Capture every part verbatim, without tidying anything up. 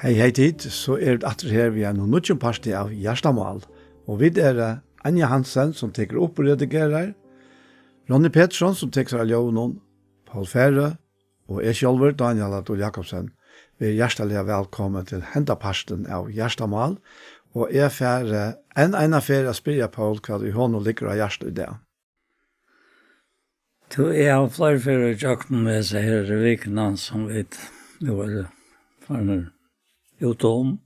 Hey, hey tit, so eru vit aftur her við einum nýggjum parti av Hjartamál. Og vit eru, eh, Anja Hansen, sum tekur upp og redigerar, Ronny Petersson, sum tekur sær av ljóðinum, Poul Færø og eg sjálvur, Dánjal á Dul Jakobsen. Verið hjartaliga vælkomin til henda partin av Hjartamál. Og eg fari enn eina ferð at spyrja Poul, hvat ið honum liggur á hjarta í dag. Tú, eg havi fleiri ferðir gjøgnum hesa her vikuna, sum vit nú eru farnir út um.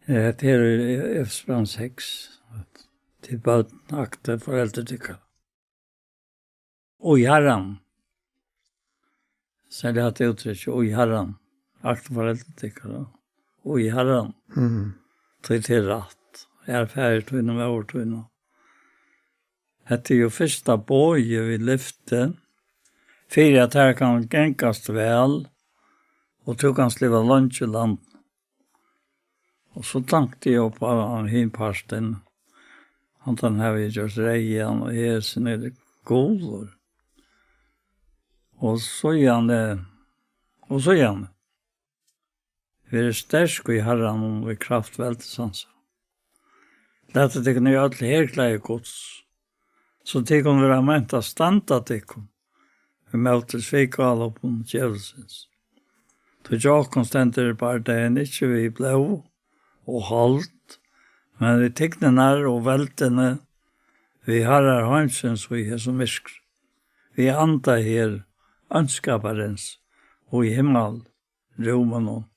Eh, hetta her er Efesbræv seks, at tit børn, aktið foreldur tykkara. Og í Harran. Sær tað, hatta úttrykk, og í Harran. Aktið foreldur tykkara. Og í Harran. Mhm. Tí tað er rætt. Æra faðir tínum og móður tíni. Hetta er jú fyrsta boðið við lyfti, fyri at tær kann gangast væl, og tú kanst liva leingi í landinum. Og so tænti eg upp á hin partin, handan havi eg gjørt reyðan, og hesin er gulur. Og síðani, og síðani, verið sterk í Harranum og í kraft veldis hansara. Latið tykkum í øll herklæði Guds, so tit kunnu vera ment at standa tykkum ímóti svikálopum djevulsins. Tí hjá okkum stendur bardagin ikki við blóð og hold, men við tignirnar og veldini, við harrar heimsins og í hesum myrkri, við anda her, óndskaparins, og í himmal, rúminum.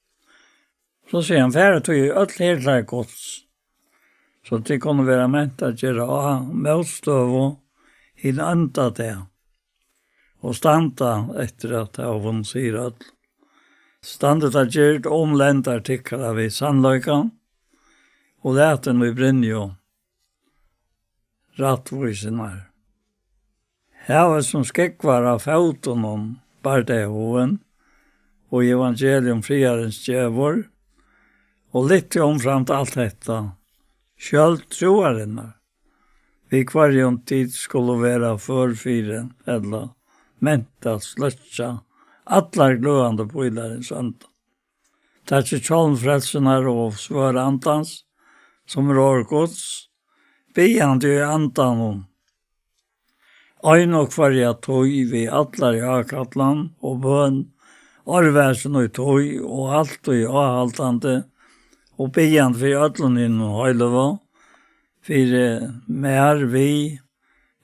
So sigur hann, farið tí í øll herklæði Guds, so tit kunnu vera ment at gera á mótstøðu hin ónda dag, og standa eftir at hava vunnið sigur øll. Standið tað gird um lendar tykkara við sannleikan, og latið nú brynju rættvísinnar. Havið sum skógvar á fótunum bardagahugin, og evangelium friðarins gevur, og lyftið umframt alt hetta, skjøld trúarinnar, við hvørjum tit skulu vera før fyri, ella ment at sløkkja allar gløðandi pílarins anda. Takið hjálm frelsunnar og svørð andans, sum er orð Guds, biðjandi í andanum ein og hvørja tíð við allari ákallan og bøn, árvakin í tí og altíð áhaldandi og biðjandi fyri øllum hinum heiligu, fyri mær við,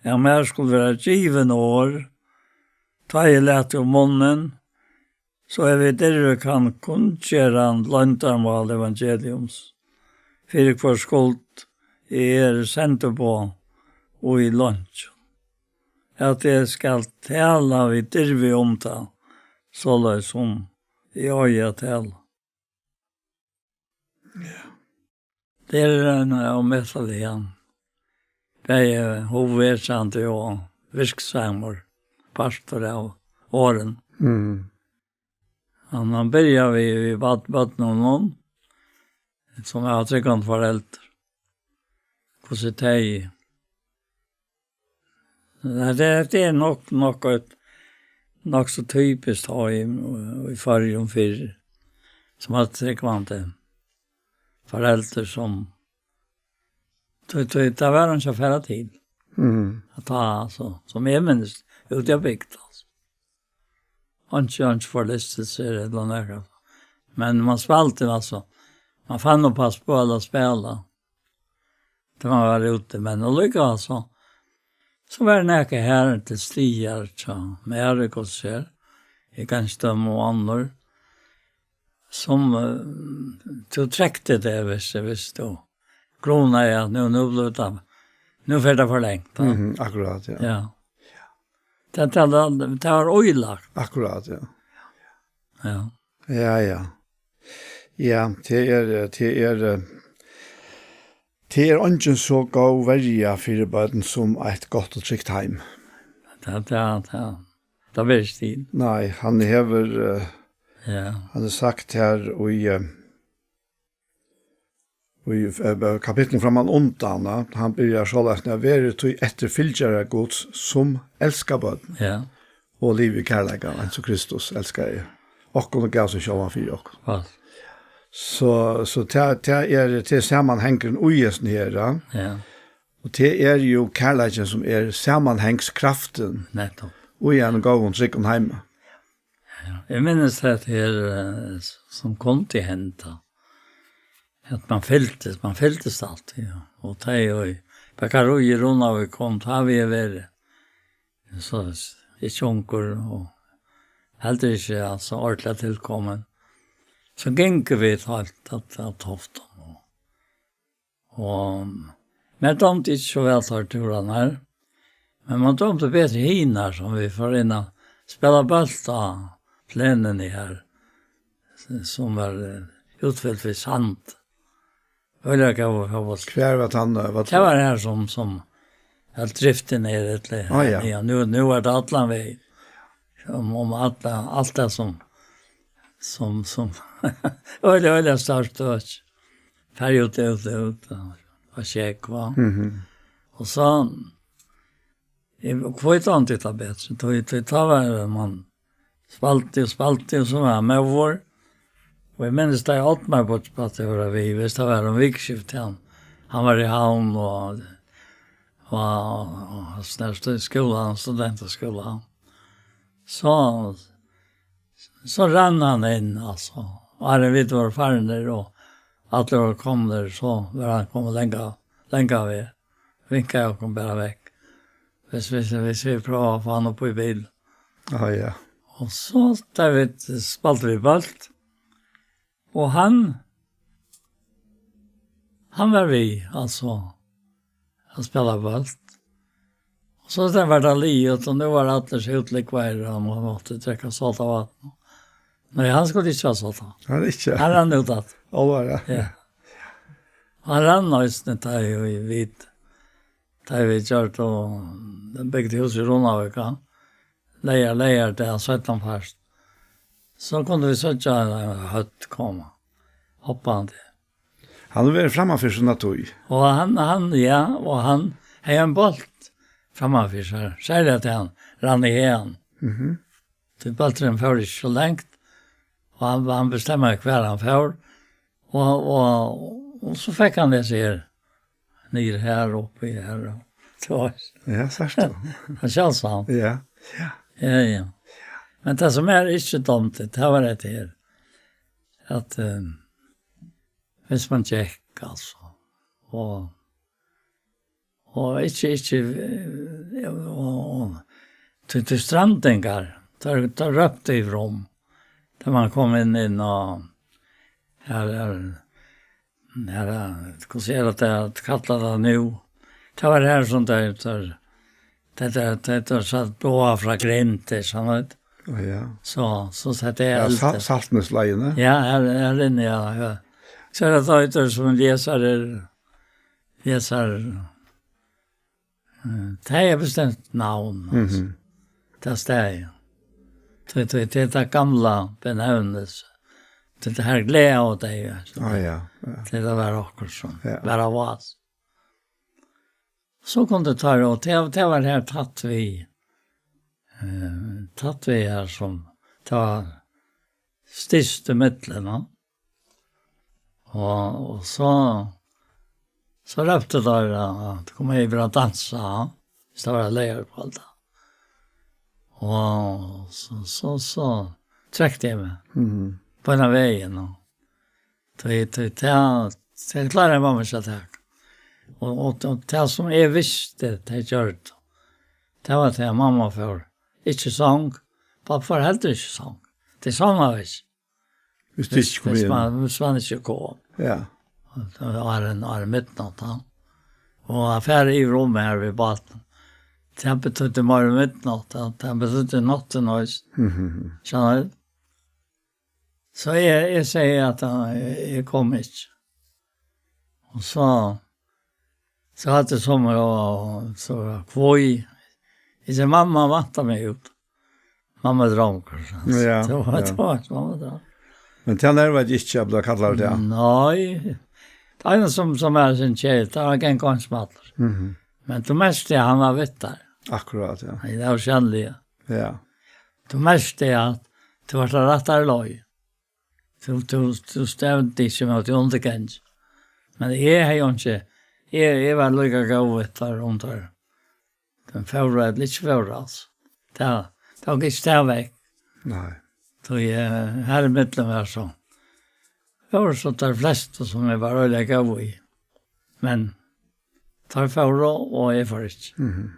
at mær skulu vera givin orð, tá eg lati upp munnin, so eg við dirvi kann kunngera loyndarmál evangeliums, fyri hvørs skuld eg eri sendiboð í leingi, at eg skal tala við dirvi um tað, soleiðis sum eg eigi at tala. Ja. Tað er ein ómetaliga, ja, bæði hugvekjandi og virksamur partur av orðinum. Mm. Hann, hann byrjar við, við barn-, børnunum, sum hava trúgvandi foreldur. Hvussu tey Nei, tað, tað er nokk, nokk eitt, nokk so typiskt heim í, í Føroyum fyrr, sum hatt trúgvandi foreldur sum, tí, tí, tað var einki at fara til. Mhm. At tá, altso, sum eg minnist, úti á bygd, altso. Einki, einki forlystilsir ella nakað. Men man spældi, altso. Man fann upp á at spæla, spæla. Tá man var úti, men allíkavæl so, so var nakað har til staðar hjá mær, eg kann siga, í Gangstøðum og annað, sum, eh, tú trekti teg, viss, viss tú grunaði at nú, nú blívur tað, nú fer tað for langt, ja. Mhm, akkurát, ja. Ja. Tað, tað, tað, tað var oyðilagt. Akkurát, ja. Ja. Ja, ja. Ja, tað er, tað er, eh, tað er eingin so góð verja fyri børn sum eitt gott og trygt heim. Tað, tað, tað, tað ber ikki til. Nei, hann hevur, eh, ja, hann hevur sagt her í, eh, í, eh, kapitlinum framman undan, at hann byrjar soleiðis: "Verið tí eftirfylgjarar Guds, sum elska børn, ja, og liva í kærleika, eins og Kristus elskaði okkum og gav seg sjálvan fyri okkum." Ja. So, so tað, tað er, tað er samanhangurin í hesum her, ja. Ja. Og tað er jo kærleikin, sum er samanhangskraftin Nettopp. Í einum góðum, tryggum heimi. Ja. Eg minnist hetta her, eh, s-, sum kundi henda. At man fylgdist, man fylgdist altíð, ja. Og tað er jo í Bakarí í Runavík kom, tá við verið. So s-, ikki ungur og heldur ikki, altso, ordiliga tilkomin. So gingu vit heilt at, at Toftum. Og, og mær dámdi ikki so væl teir túrarnar. Men mær dámdi betri hinar, sum vit fóru inn at spæla bólt á plenuni her, sum var, eh, útfylt við sand. Øgiliga góður fótbóltur. Hvar var tann, eh, vøllur? Tað var her sum, sum alt driftin er, ella, Á, ja. Ja, nú, nú er tað allan vegin. Um, um alla, alt tað sum, sum, sum, øgiliga, øgiliga stórt øki. Ferð út, út, út, og, og sjógv, va? Mhm. Og so, eg, hví dámdi tað betri? Tí, tí tá var man spældi og spældi, og so var hann móður. Og eg minnist, tá eg Oddmar Butch Butch var við, viss tað var um vikuskiftið, hann, hann var í Havn, og, og, og, og snart í skúla, studentaskúla. So, so rann hann inn, altso. Áðrenn vit vóru farnir, og allir vóru komnir, so var hann komin langa, langa veg. Vinkaði okkum bara vekk. Viss, viss, viss vit prøvaðu at fáa hann upp í bil. Á, ja. Og so, tá vit spældu vit bólt, og hann, hann var við, altso, at spæla bólt. Og so, tá var tað liðugt, og nú var allir so útlúgvaðir, og man mátti drekka sodavatn. Nei, hann skuldi ikki hava sodavatn. Hann ikki. Hann rann út aftur. Álvara. Ja. Og hann rann eisini, tá ið vit, tá ið vit gjørdu, bygdu hús í Runavík, ja. Leygar, leygardag, seinna part. So kundu vit síggja ein høvd koma, hoppandi. Hann hevur verið frammanfyri sína tíð. Og hann, hann, ja, og hann hevði ein bólt frammanfyri sær, serliga at hann rann í hagan. Mhm. Tí bólturin fór ikki so langt, og hann, hann bestemmaði, hvar hann fór, og, og, og so fekk hann hesi her, niður her, uppi her, og so. Ja, sært tú. Hann sjálvsagt. Ja, ja. Ja, ja. Men tað, sum eg ikki dámdi, tað var hetta her, at, eh, viss man gekk, altso, og Og ikki, ikki, eh, og, og til, til strandingar, tá, tá róptu vit um. Tá man kom inn, inn á, her, her, her, eh, hvussu er tað at kalla tað nú? Tað var her sum tað, tað, tað, tað, tað, tað satt boða frá grind, tað er sånn, veit. Á, ja. So, so sett eg Ja, eld. Sa-, Saltnesleiðina. Ja, her, her inni, ja, ja. So er tað tað sum lesar er Hesar, eh, tað er bestemt navn, altso. Mhm. Tað staðið. Tað, tað, tað er tað gamla benevnis. Tað, tað her gleða og tað, ja. Á, ja, ja. Tað, tað var akkurát sum, Ja. var av oss. So kom tað tær, og tað, tað var her tætt við, eh, tætt við her sum, tað var styst í millum, ja. Og, og so, so róptu teir, at kom yvir at dansa, ja. So var tað leygarkvøld, ja. Og so, so, so trekti eg meg Mhm. beinan vegin, og tí, tí, tað, tað kláraði mamma ikki at taka. Og, og, og tað sum eg visti, tey gjørdu, tað var tað, at mamma fór ikki í song, babba fór heldur ikki í song. Tey sovnaðu ikki. Viss tað ikki kom Viss inn. man, viss man ikki kom. Ja. Og tað var ein, var ein midnátt, ja. Og at fara yvir um her við bátin, tað betýddi meira midnátt, ja. Tað betýddi náttina eisini. Mhm. Skilur tú? So eg, eg sigi at, eh, eg, eg kom ikki. Og so, so hatta sum eg var, so var kvøð. Eg sigi, "Mamma væntar meg út." Mamma er drongur, so. Ja, So var, ja. so var mamma drongur. Men tað nervaði ikki at blíva kallaður tað? Nei. Tað er sum, sum er sin kjæl, tað var ikki ein smalur. Mhm. Men tú merkti, at hann var við tær. Akkurát, ja. Nei, tað var sannliga. Ja. Tú merkti, at tú var á rættari leið. Tú, tú, tú stevndi ikki móti undirgangi. Men eg hevði jo ikki, eg, eg var líka góður við teir um teir. Teir fóru ella ikki fóru, altso. Tað, tað var ikki tað vekk. Nei. So eg, her í millum var so. Fóru so teir flestu sum eg var øgiliga góður við. Men teir fóru, og eg fór ikki. Mhm.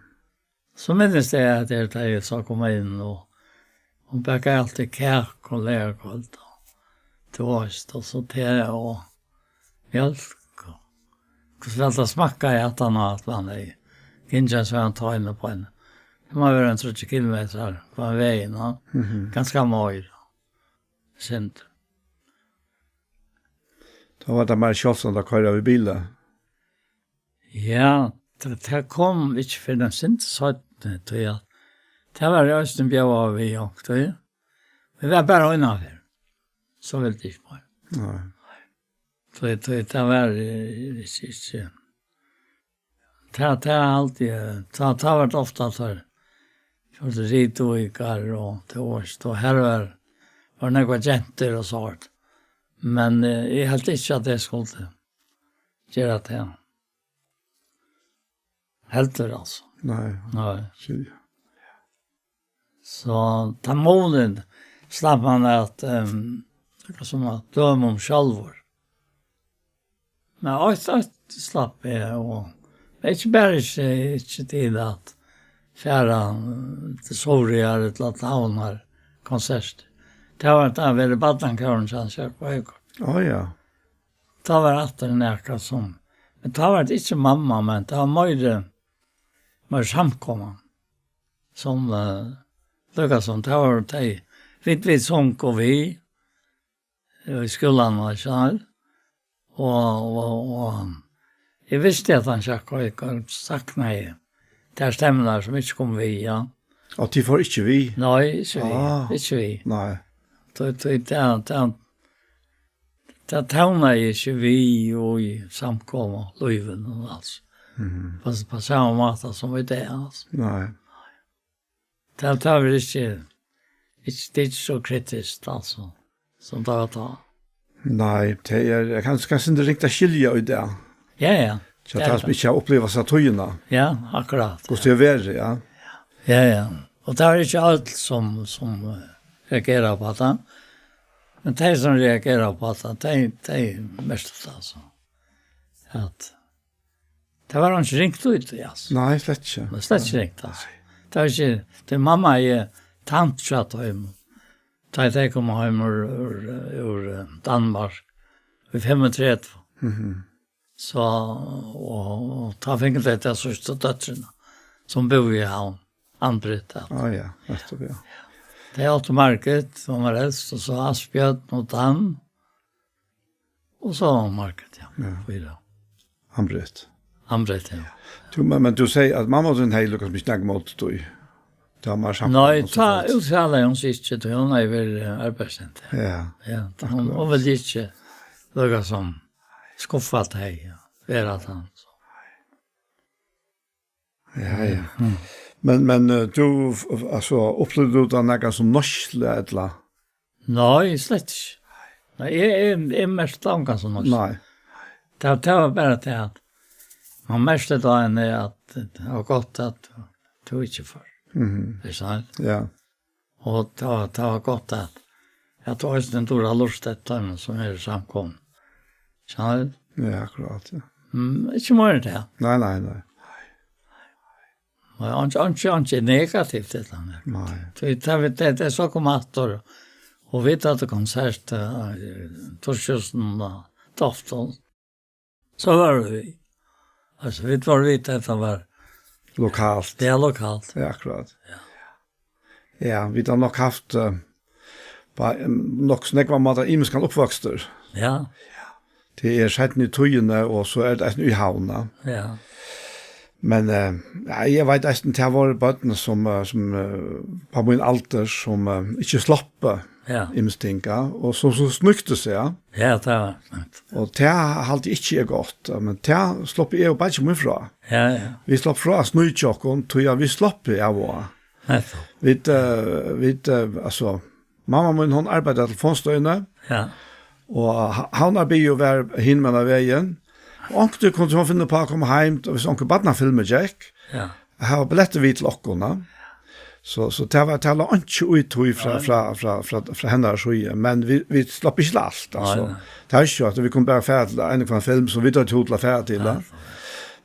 So minnist eg, at eg, tá eg so kom inn, og hon bakaði altíð kaku og leygarkvøld, og toast, og so te og mjólk, og hvussu væl tað smakkaði aftan á, at man hevði gingið ein svøvn tá inn á bønum. Tað má vera ein tríggjar kilometrar hvønn vegin, ja. Mhm. Kanska meira. Synd. Tá var tað meira sjáldsamt at koyra við bili. Ja, tað, tað kom ikki fyrr enn seinni, tí at tað var eisini bjóðað við, ja, tí. Vit var bara eina ferð. So vildi ikki meir. Nei. Tí, tí, tað var, eh, ikki, ikki. Tað, tað haldi eg, tað, tað var ofta at teir gjørdu rituvíkar og, tú veitst, og har var, var nakrar gentur og so. Men, eh, eg helt ikki at eg skuldi gera tað. Heldur, altso. Nei. Nei. Skilji. So, tann munin slapp man at, ehm, tað er sum at døma um sjálvur. Men eitt, eitt slapp eg, og, men ikki bara ikki, ikki til at fara, eh, til Suðuroyar ella til Havnar konsert. Tað var, tað var barnakórin, Hans Jakob Højgaard. Á, ja. Tá var aftur nakað sum, men tá var tað ikki mamma, men tað var meira, meira samkoman, sum, eh, líka sum, tá var tey, vit, vit sungu við, eh, í skúlanum, ikki sant? Og, og, og eg visti, at Hans Jakob Højgaard saknaði tær stemmurnar, sum ikki komu við, ja. Og tit fóru ikki við? Nei, ikki við. Ah. Ikki við. Nei. Tí, tí, tað, tað, tað tónaði ikki við og í samkomu, lívinum, altso. Mhm. Á, á sama máta sum í dag, altso. Nei. Tað, tað var ikki, ikki, tað er ikki so kritiskt, altso, sum tað var tá. Nei, tað er, eg kann, kann sindur ringt at skilja í dag. Ja, ja. So tað er tað, sum ikki hava upplivað hasa tíðina. Ja, akkurát. Hvussu tað er verið, ja. Ja, ja. Og tað er ikki alt sum, sum, eh, reagera á tað. Men tey sum reagera á tað, tey, tey merktu tað, altso. At tað var ikki ringt út í, altso. Nei, slett ikki. Tað var slett ikki ringt, altso. Tað var ikki, tí mamma er tant hjá teimum. Tá tey komu heim úr, úr, úr, eh, Danmark í fimmogtretivu. Mhm. So, og, og tá fingu tey ta síðstu dóttrina, sum búði í Havn, Ann-Britt, at Á, ja, nettupp, ja. Tey áttu Margit, hon var elst, og so Asbjørn og Dan. Og so Margit, ja. Ja. Fýra. Ann-Britt. Ann-Britt, ja. Tú, men, men tú sigur at mamma tín hevði líka sum ikki nakað móti tí. Tá var samkoman Nei, sum tá fór. Úttalaði hon seg ikki, tí hon hevði verið, eh, arbeiðssindur. Ja. Ja, tá hon, Akkurát. Hon vildi ikki líka sum skuffa tey, ja. Vera tann, so. Ja, ja. Mm. Men, men, eh, tú, f-, f-, altso, upplivdi tú tað nakað sum neyslu, ella? Nei, slett ikki. Nei, eg, eg, eg merkti ongan sum neyslu. Nei. Tað, tað var bara tað at man merkti tá henni at tað var gott at tú ikki fór. Mhm. Er sant? Ja. Og tað var, tað var gott at, at tú eisini dugir at lurta eftir teimum sum eru í samkomuni. Skilur tú? Ja, akkurát, ja. Mm, ikki meira enn tað. Nei, nei, nei. Nei, einki, einki, einki negativt ella nakað. Nei. Tí tað, tað, tað er so komið aftur, og vit høvdu konsert, eh, Torsjøsen og Tofton. So vóru vit. Altso, vit vóru við, hetta var Lokalt. Ja, lokalt. Ja, akkurát. Ja. Ja, vit hava nokk havt, eh, á, em, nokk so nógvan máta ymiskan uppvøkstur. Ja. Tað er seinni í tíðini, og so er tað eisini í Havn, ja. Ja. Men, eh, ja, eg veit eisini, tað vóru børn sum, eh, sum, eh, á mín aldur, sum, eh, ikki sluppu Ja. ymiskt ting, ja, og sum, sum snøgtu seg, ja. Ja, tað var snøgt. Og tað haldi eg ikki er gott, ja, men tað sluppu eg og beiggi mín frá. Ja, ja. Vit sluppu frá at snýkja okkum, tí at vit sluppu av og á. Nettupp. Vit, eh, vit, eh, altso, mamma mín, hon arbeiddi á telefonstøðini. Ja. Og Ha-, Havnarby og var hin men av vegin. Og onkur kundi hon finna på at koma heim, og hvis onkur barnafilmur gekk, Ja. Hava billettir við til okkum, ja. So, so tað var, tað var einki í tí frá, Nei. frá, frá, frá, frá hennara síðu, men vit, vit slapp ikki til alt, Nei, altso. nei. Tað er ikki so, at vit kunnu bara fara til ein og hvønn film, sum vit høvdu hug til at fara til, Nei, ja.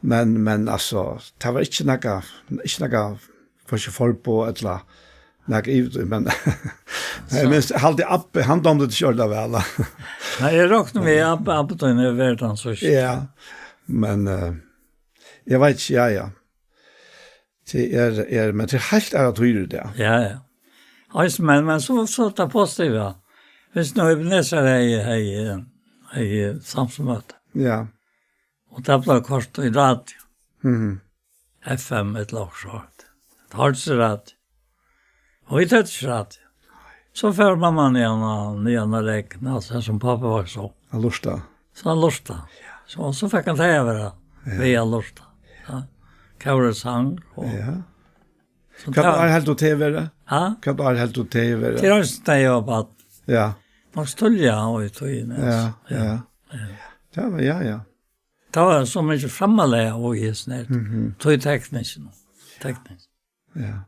Men, men, altso, tað var ikki nakað, ikki nakað, for ikki forboð, ella nakað í tí, men eg So. minnist, haldi Abbi, hann dámdi tað ikki ordiliga væl, ja. Nei, eg rokni við, Abbi, Abbi, tá er verið hann so. Ja, men, eh, eg veit ikki, ja, ja. Tað er, er, men tað er heilt aðrar tíðir í dag. Ja, ja. Eisini, men, men so, so tað positiva. Hvis nú Ebenezer hevði, hevði, hevði samsmøti. Ja. Og tað bleiv koyrt í radio. Mhm. F M ella okkurt. Tað hoyrdist í radio. Og vit høvdu ikki radio. So fór mamma niðan á, niðan á Regn, altso, har sum pápi var so. At lurta. So hann lurta. Ja. So, og so fekk hann tey at vera Ja. við at lurta. Ja. Kórasang og Ja. so Hvat tað ár helt tú tey vera? Ha? Hvat ár helt tú tey vera? Tað er eisini tey eg var barn. Ja. Nokk so tíðliga og í tíðini, Ja, altso. ja. Ja. Tað var, ja, ja. Tað var so mikið framalega og í hesum her. Mhm. Tøy teknisk. Teknisk. Ja.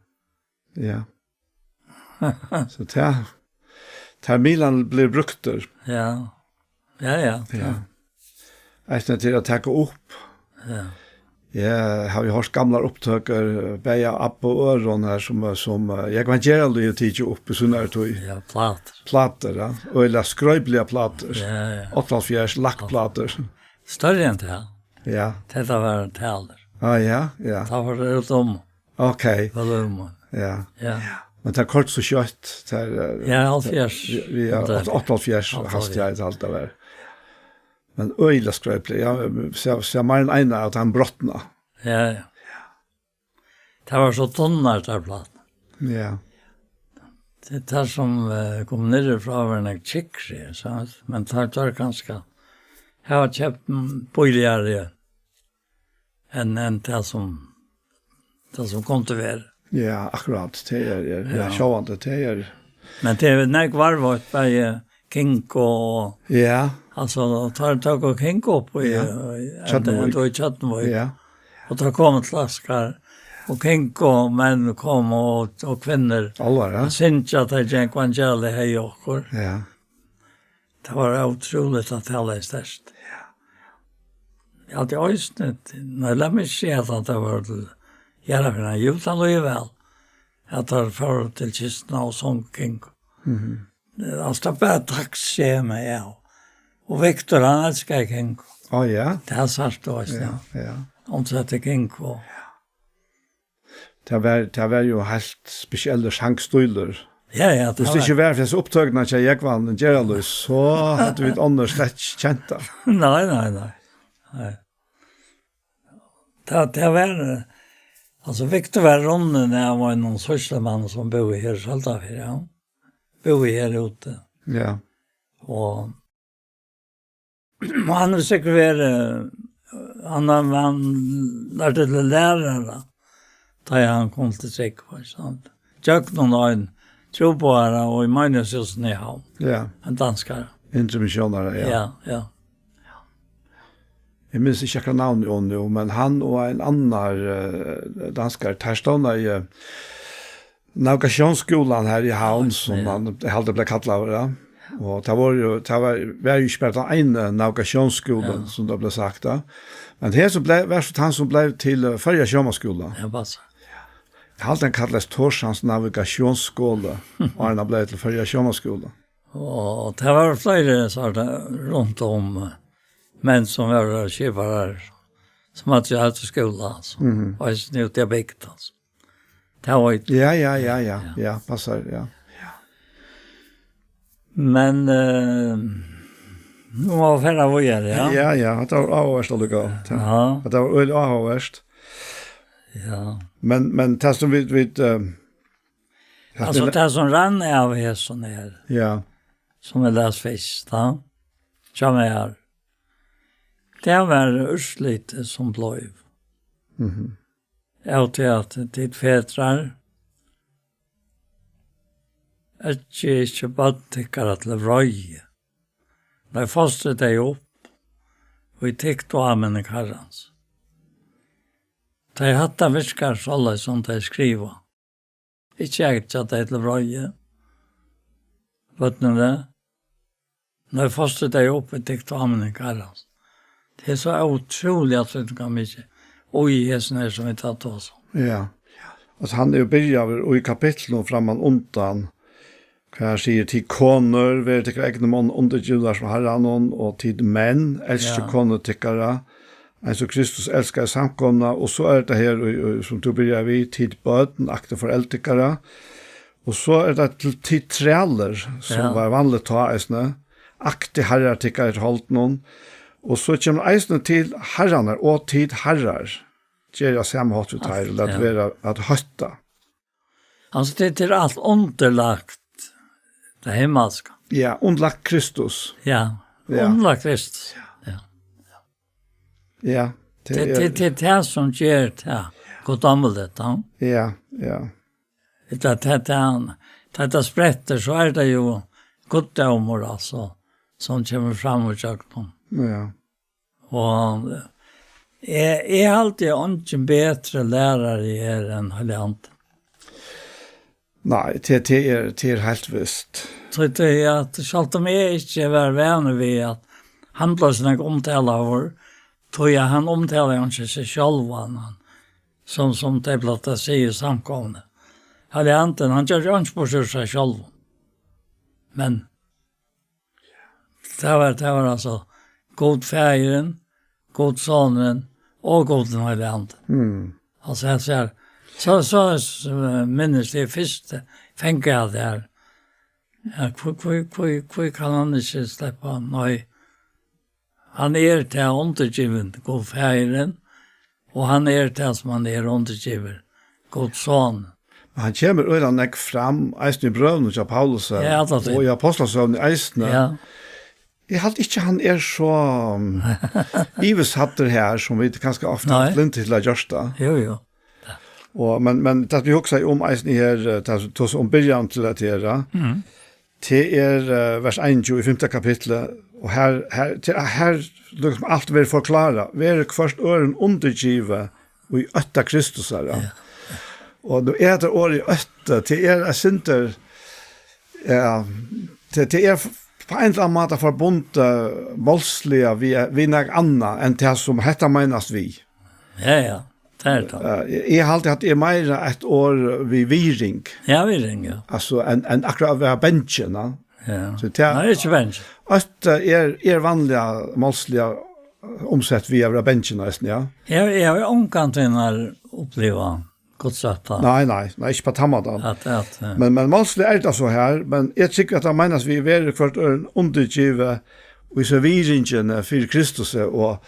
Ja. So tað, tað miðlarnir blivu brúktir. Ja. Ja, ja. Ja. Eisini til at taka upp. Ja. Eg havi hoyrt gamlar upptøkur, bæði av Abba og øðrum her, sum, sum, eh, Jógvan Gerhard hevur tikið upp í sínari tíð. Ja, plátur. Plátur, ja. Og ella skrøypiligar plátur. Ja, ja. Áttaoghálvfjerðs lakkplátur. Størri enn tað. Ja. Tað var talur. Ah, ja, ja. Tað var út um. Ok. Volum. Ja. Ja. Men tað koyrdi so skjótt, tað er, eh, Ja, hálvfjerðs. tað, ja, Hundrað. átta-, áttaoghálvfjerðs, Áttaoghálvfjerðs. Hastigheitin, alt tað har. Men øgiliga skrøypiliga, ja, so, so meir enn ein at hann brotnaði. Ja, ja. Tað var so tunnar, tær pláturnar. Ja. Tað er tær sum, eh, komu niðri frá, var nakað tjúkkri, so, men tær, tær kanska hava keypt, mm, bíligari enn, enn tað sum, tað sum kundi verið. Ja, akkurát. Tað er, er, ja, Ja. sjálvandi, tað er Men tað er nógv varðveitt, bæði Kinko og Ja. Altso, og tær tóku Kinko upp í, Ja. í, Tjørnuvík. enda, enda í Tjørnuvík. Ja. Og tær komu til Askar, og Kinko, menn komu og, og kvinnur. Álvara. At syngja, at tey gekk evangeliet, hevði okkur. Ja. Tað var ótrúligt at tað var sterkt. Ja. Eg haldi eisini, nei, lat meg siga at tað var til, ja, fyri jú, tað lýði væl. At tær fóru til kistuna og sungu Kinko. Mhm. Altso, tað bara tók seg meg av. Og Viktor, hann elskaði Kinko. Á, ja. Tað er sært, tú veitst, Ja, ja. ja. Hann setti Kinko. Tað var, tað var jú heilt spesiellur sangstílur. Ja, ja, tað Hvis tað var ikki var fyri hesa upptøkuna hjá Jógvan Gerhard, so høvdu vit onnur slett ikki kent tað. Nei, nei, nei. Nei. Tað, tað var, eh, altso, Viktor var runnin av einum sýslumanni sum búði her í Søldarfirði, ja. Búði her úti. Ja. Og, og hann hevur sikkurt verið, hann, hann, hann lærdi til lærara, tá hann kom til trúgv, ikki sant? Gjøgnum ein trúboðara og í meinighetshúsinum í Havn. Ja. Ein danskari. Indremisjónari, ja. Ja, ja. Eg minnist ikki akkurát navnið á honum nú, men hann og ein annar, eh, danskari, teir stovnaðu, eh, Navigationsskúlan her í Havn, sum Ja. hann, eg haldi, bleiv kallaður, ja. Og tað var jú, tað var, var jú ikki bara tann eini navigationsskúlin, Ja. sum tað bleiv sagt, ja. Men her so bleiv, var so tann sum bleiv til, eh, Føroya Sjómannaskúla. Ja, passar. Eg haldi, hann kallaðist Thorshavns Navigationsskole, og hann bleiv til Føroya Sjómannaskúla. Og tað var fleiri sortar rundt um, eh, menn sum vóru skiparar, sum høvdu hatt skúla, altso. Mhm. Og eisini úti á bygd, altso. Tað veit Ja, ja, ja, ja. Ja. Ja, passar, ja. Men, eh, nú má vit fara víðari, ja. Ja, ja, tað var áhugavert allíkavæl. Ja. Tað var øgiliga áhugavert. Ja. Men, men tað sum vit, vit, eh, Altso, tað sum rann av hesum her, Ja. sum eg las fyrst, ja, hjá mær, tað var úrslitið sum bleiv. Mhm. Av tí at tit fedrar, eggið ikki børn tykkara til reiði. Nei, fostri tey upp í tykt og áminning Harrans. Tey hatta virkar soleiðis, sum tey skriva. Ikki eggja tey til vreiði, børnini. Nei, fostri tey upp í tykt og áminning Harrans. Tað er so ótrúliga týdningarmikið, og í hesum her, sum vit hava tosað um. Ja. Altso, hann er jo byrjaður í kapitlinum framman undan, hvar hann sigur: "Tit konur, verið tykkara egnu monnum undirgivnar sum Harranum, og tit menn, elskið Ja. konur tykkara, eins og Kristus elskaði samkomuna." Og so er tað her, í, í, sum tú byrjar við: "Tit børn, aktið foreldur tykkara." Og so er tað til tit trælir, sum Ja. var vanligt tá eisini: "Aktið harrar tykkara eftir holdinum." Og so kemur eisini til harrarnar: "Og tit harrar, gerið á sama hátt við teir, Alt, lat ja. vera at hótta." Altso, tað, tað er alt undirlagt tað himmalska. Ja, undirlagt Kristus. Ja, Ja. undirlagt Kristus. Ja. Ja, tað Tað, er tað, tað er tað, sum ger tað guddómligt, ja. Ja, ja. Tað, tað, tað, tað, tað sprettur, so er tað jo guddómur, altso, sum kemur fram í gjøgnum. Ja. Og eg, eg haldi, at eingin betri lærari er enn Heilagi Andin. Nei, tað, tað er, tað er heilt vist. So tað er at, sjálvt um eg ikki var vanur við, at hann bleiv so nógv umtalaður, tí at hann umtalar jo ikki seg sjálvan, hann, sum, sum tey plagdu at siga í samkomuni. Heilagi Andin, hann gjørdi einki burtur úr sær sjálvum. Men Tað var, tað var altso Gud Faðirin, Gud Sonurin og Gud Heilagi Andin. Mm. Altso, eg sigi, so, so, so minnist eg fyrst, fekk eg tað har. Ja, hví, hví, hví, hví kann hann ikki sleppa? Nei, hann er tað undirgivin Gud Faðirin, og hann er tað, sum hann er undirgivin Gud Son. Men hann kemur øgiliga nógv fram, eisini í brøvunum hjá Paulusi, Ja, tað er og í Apostlasøguni eisini. Ja. Eg haldi ikki, hann er so, um, yvirhøvdur her, sum vit kanska ofta Nei. hava lyndi til at gjørt tað. Jú, jú. Og, men, men tað vit hugsa um eisini her, eh, tað, tað sum byrjar til at gera, Mhm. tað er, eh, vers einogtjúgu í fimta kapitli, og her, her, til, her, líkasum alt verður forklárað, verið hvørt øðrum undirgivið í ótta Kristusar, ja. Ja. Og nú er hetta orðið ótti, tað er eitt sindur, ja, tað, tað er f-, á ein ella annan máta forbundið málsliga við, við nakað annað enn tað, sum hetta meinast við. Ja, ja, tað er tað. Eh, eg, eg haldi, at tað er meira eitt orð við virðing. Ja, virðing, ja. Altso, enn, enn akkurát at vera bangin, ja. Ja. So tað Nei, ikki bangin. Ótti er, er vanliga málsliga umsett við at vera bangin eisini, ja. Eg, eg havi ongantíð upplivað Guds ótta. Nei, nei, nei, ikki á tann mátan. At, at, eh. Men, men málsliga er tað so her, men eg trúgvi, at tað meinast við verið hvørt øðrum undirgivið, og so virðingin, eh, fyri Kristus, eh, og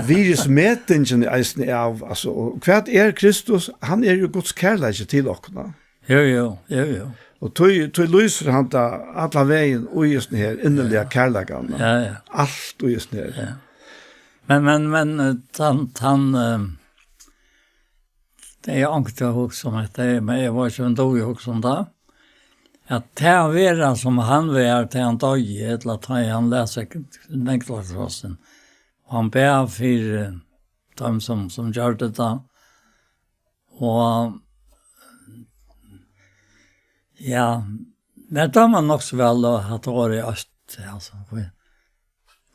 virðismetingin eisini av, altso, og hvat er Kristus? Hann er jo Guds kærleiki til okkum, ja. Jú, jú, jú, jú. Og tí, tí lýsir hann tað allan vegin í hesum her inniliga Ja. kærleikanum. Ja, ja. Alt í hesum her. Ja. Men, men, men, eh, tann, tann, eh, tað er ongt at hugsa um hetta, men eg veit ikki, um tú hugsa um tað. At tað at vera sum hann var, tá hann doyði, ella tá hann las Naglakrossin, og hann bað fyri teimum, sum, sum gjørdu tað, Og, ja, mær dámar nokk so væl at hatta orðið ótti, altso, hví,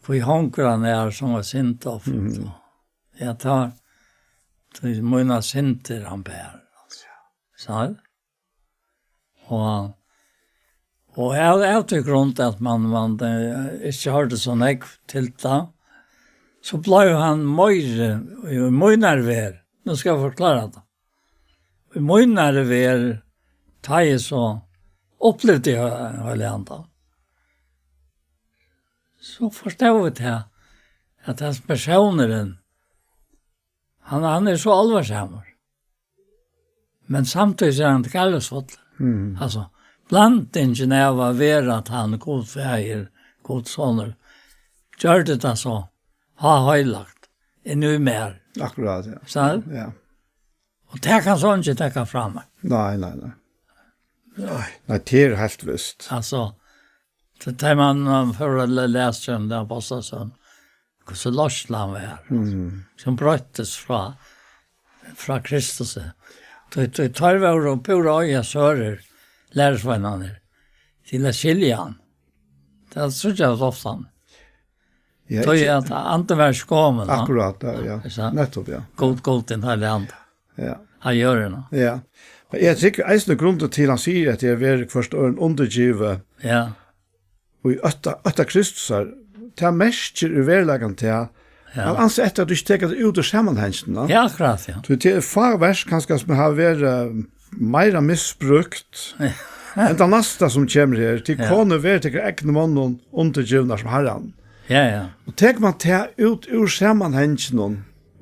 hví hongur hann er sum eitt syndoffer. Mhm. Ja, tá, tí mínar syndir hann ber, altso. So, og, og av, av tí grund at man, man, eh, ikki hoyrdi so nógv til tað, so bleiv hann meiri, í mínari verð. Nú skal eg forklára tað. Í mínari verð, tá eg so upplivdi He-, Heilaga Andan, so forstóð eg tað, at hesin persónurin, hann, hann er so álvarsamur. Men samtíðis er hann kærleiksfullur. Mhm. Altso, blandingin av at vera tann Gud Faðir, Gud Sonur, gjørdi tað so háheilagt inni í mær. Akkurát, ja. Skilst? Ja. Og tað kann so eingin taka frá mær. Nei, nei, nei. Nei. Nei, tað er heilt vist. Altso, Til tað man, man fór at le-, lesa um det, Apostlasøn. Hvussu lostin hann var. Mm. Sum broyttist frá, frá Kristus. Tí, tí teir vóru púra øgiliga sørir, lærisveinarnir, til at skilja hann. Tað síggja vit ofta. Ja, tí ikki at andin var ikki komin, ja. Akkurát, ja, ja. Ikki sant? Nettopp, ja. Gud, Gud, den heilagi andi. Ja. Hann gjør det nå. Ja. Men eg tykki eisini grundin til, hann sigur, at tað er verið hvørt øðrum undirgivið. Ja. Og í ótta, ótta Kristusar, tað merkir í veruleikanum tað, ja, at ansa eftir, at tú ikki tekur tað út úr samanhanginum, ja. Ja, akkurát, ja. So tað er fá vers, kanska, sum hava verið, eh, meira misbrúkt enn tað næsta sum kemur her. Til, ja, konur, verið tykkara egnu monnum undirgivnar sum Harran. Ja, ja. Og tekur man tað út úr samanhanginum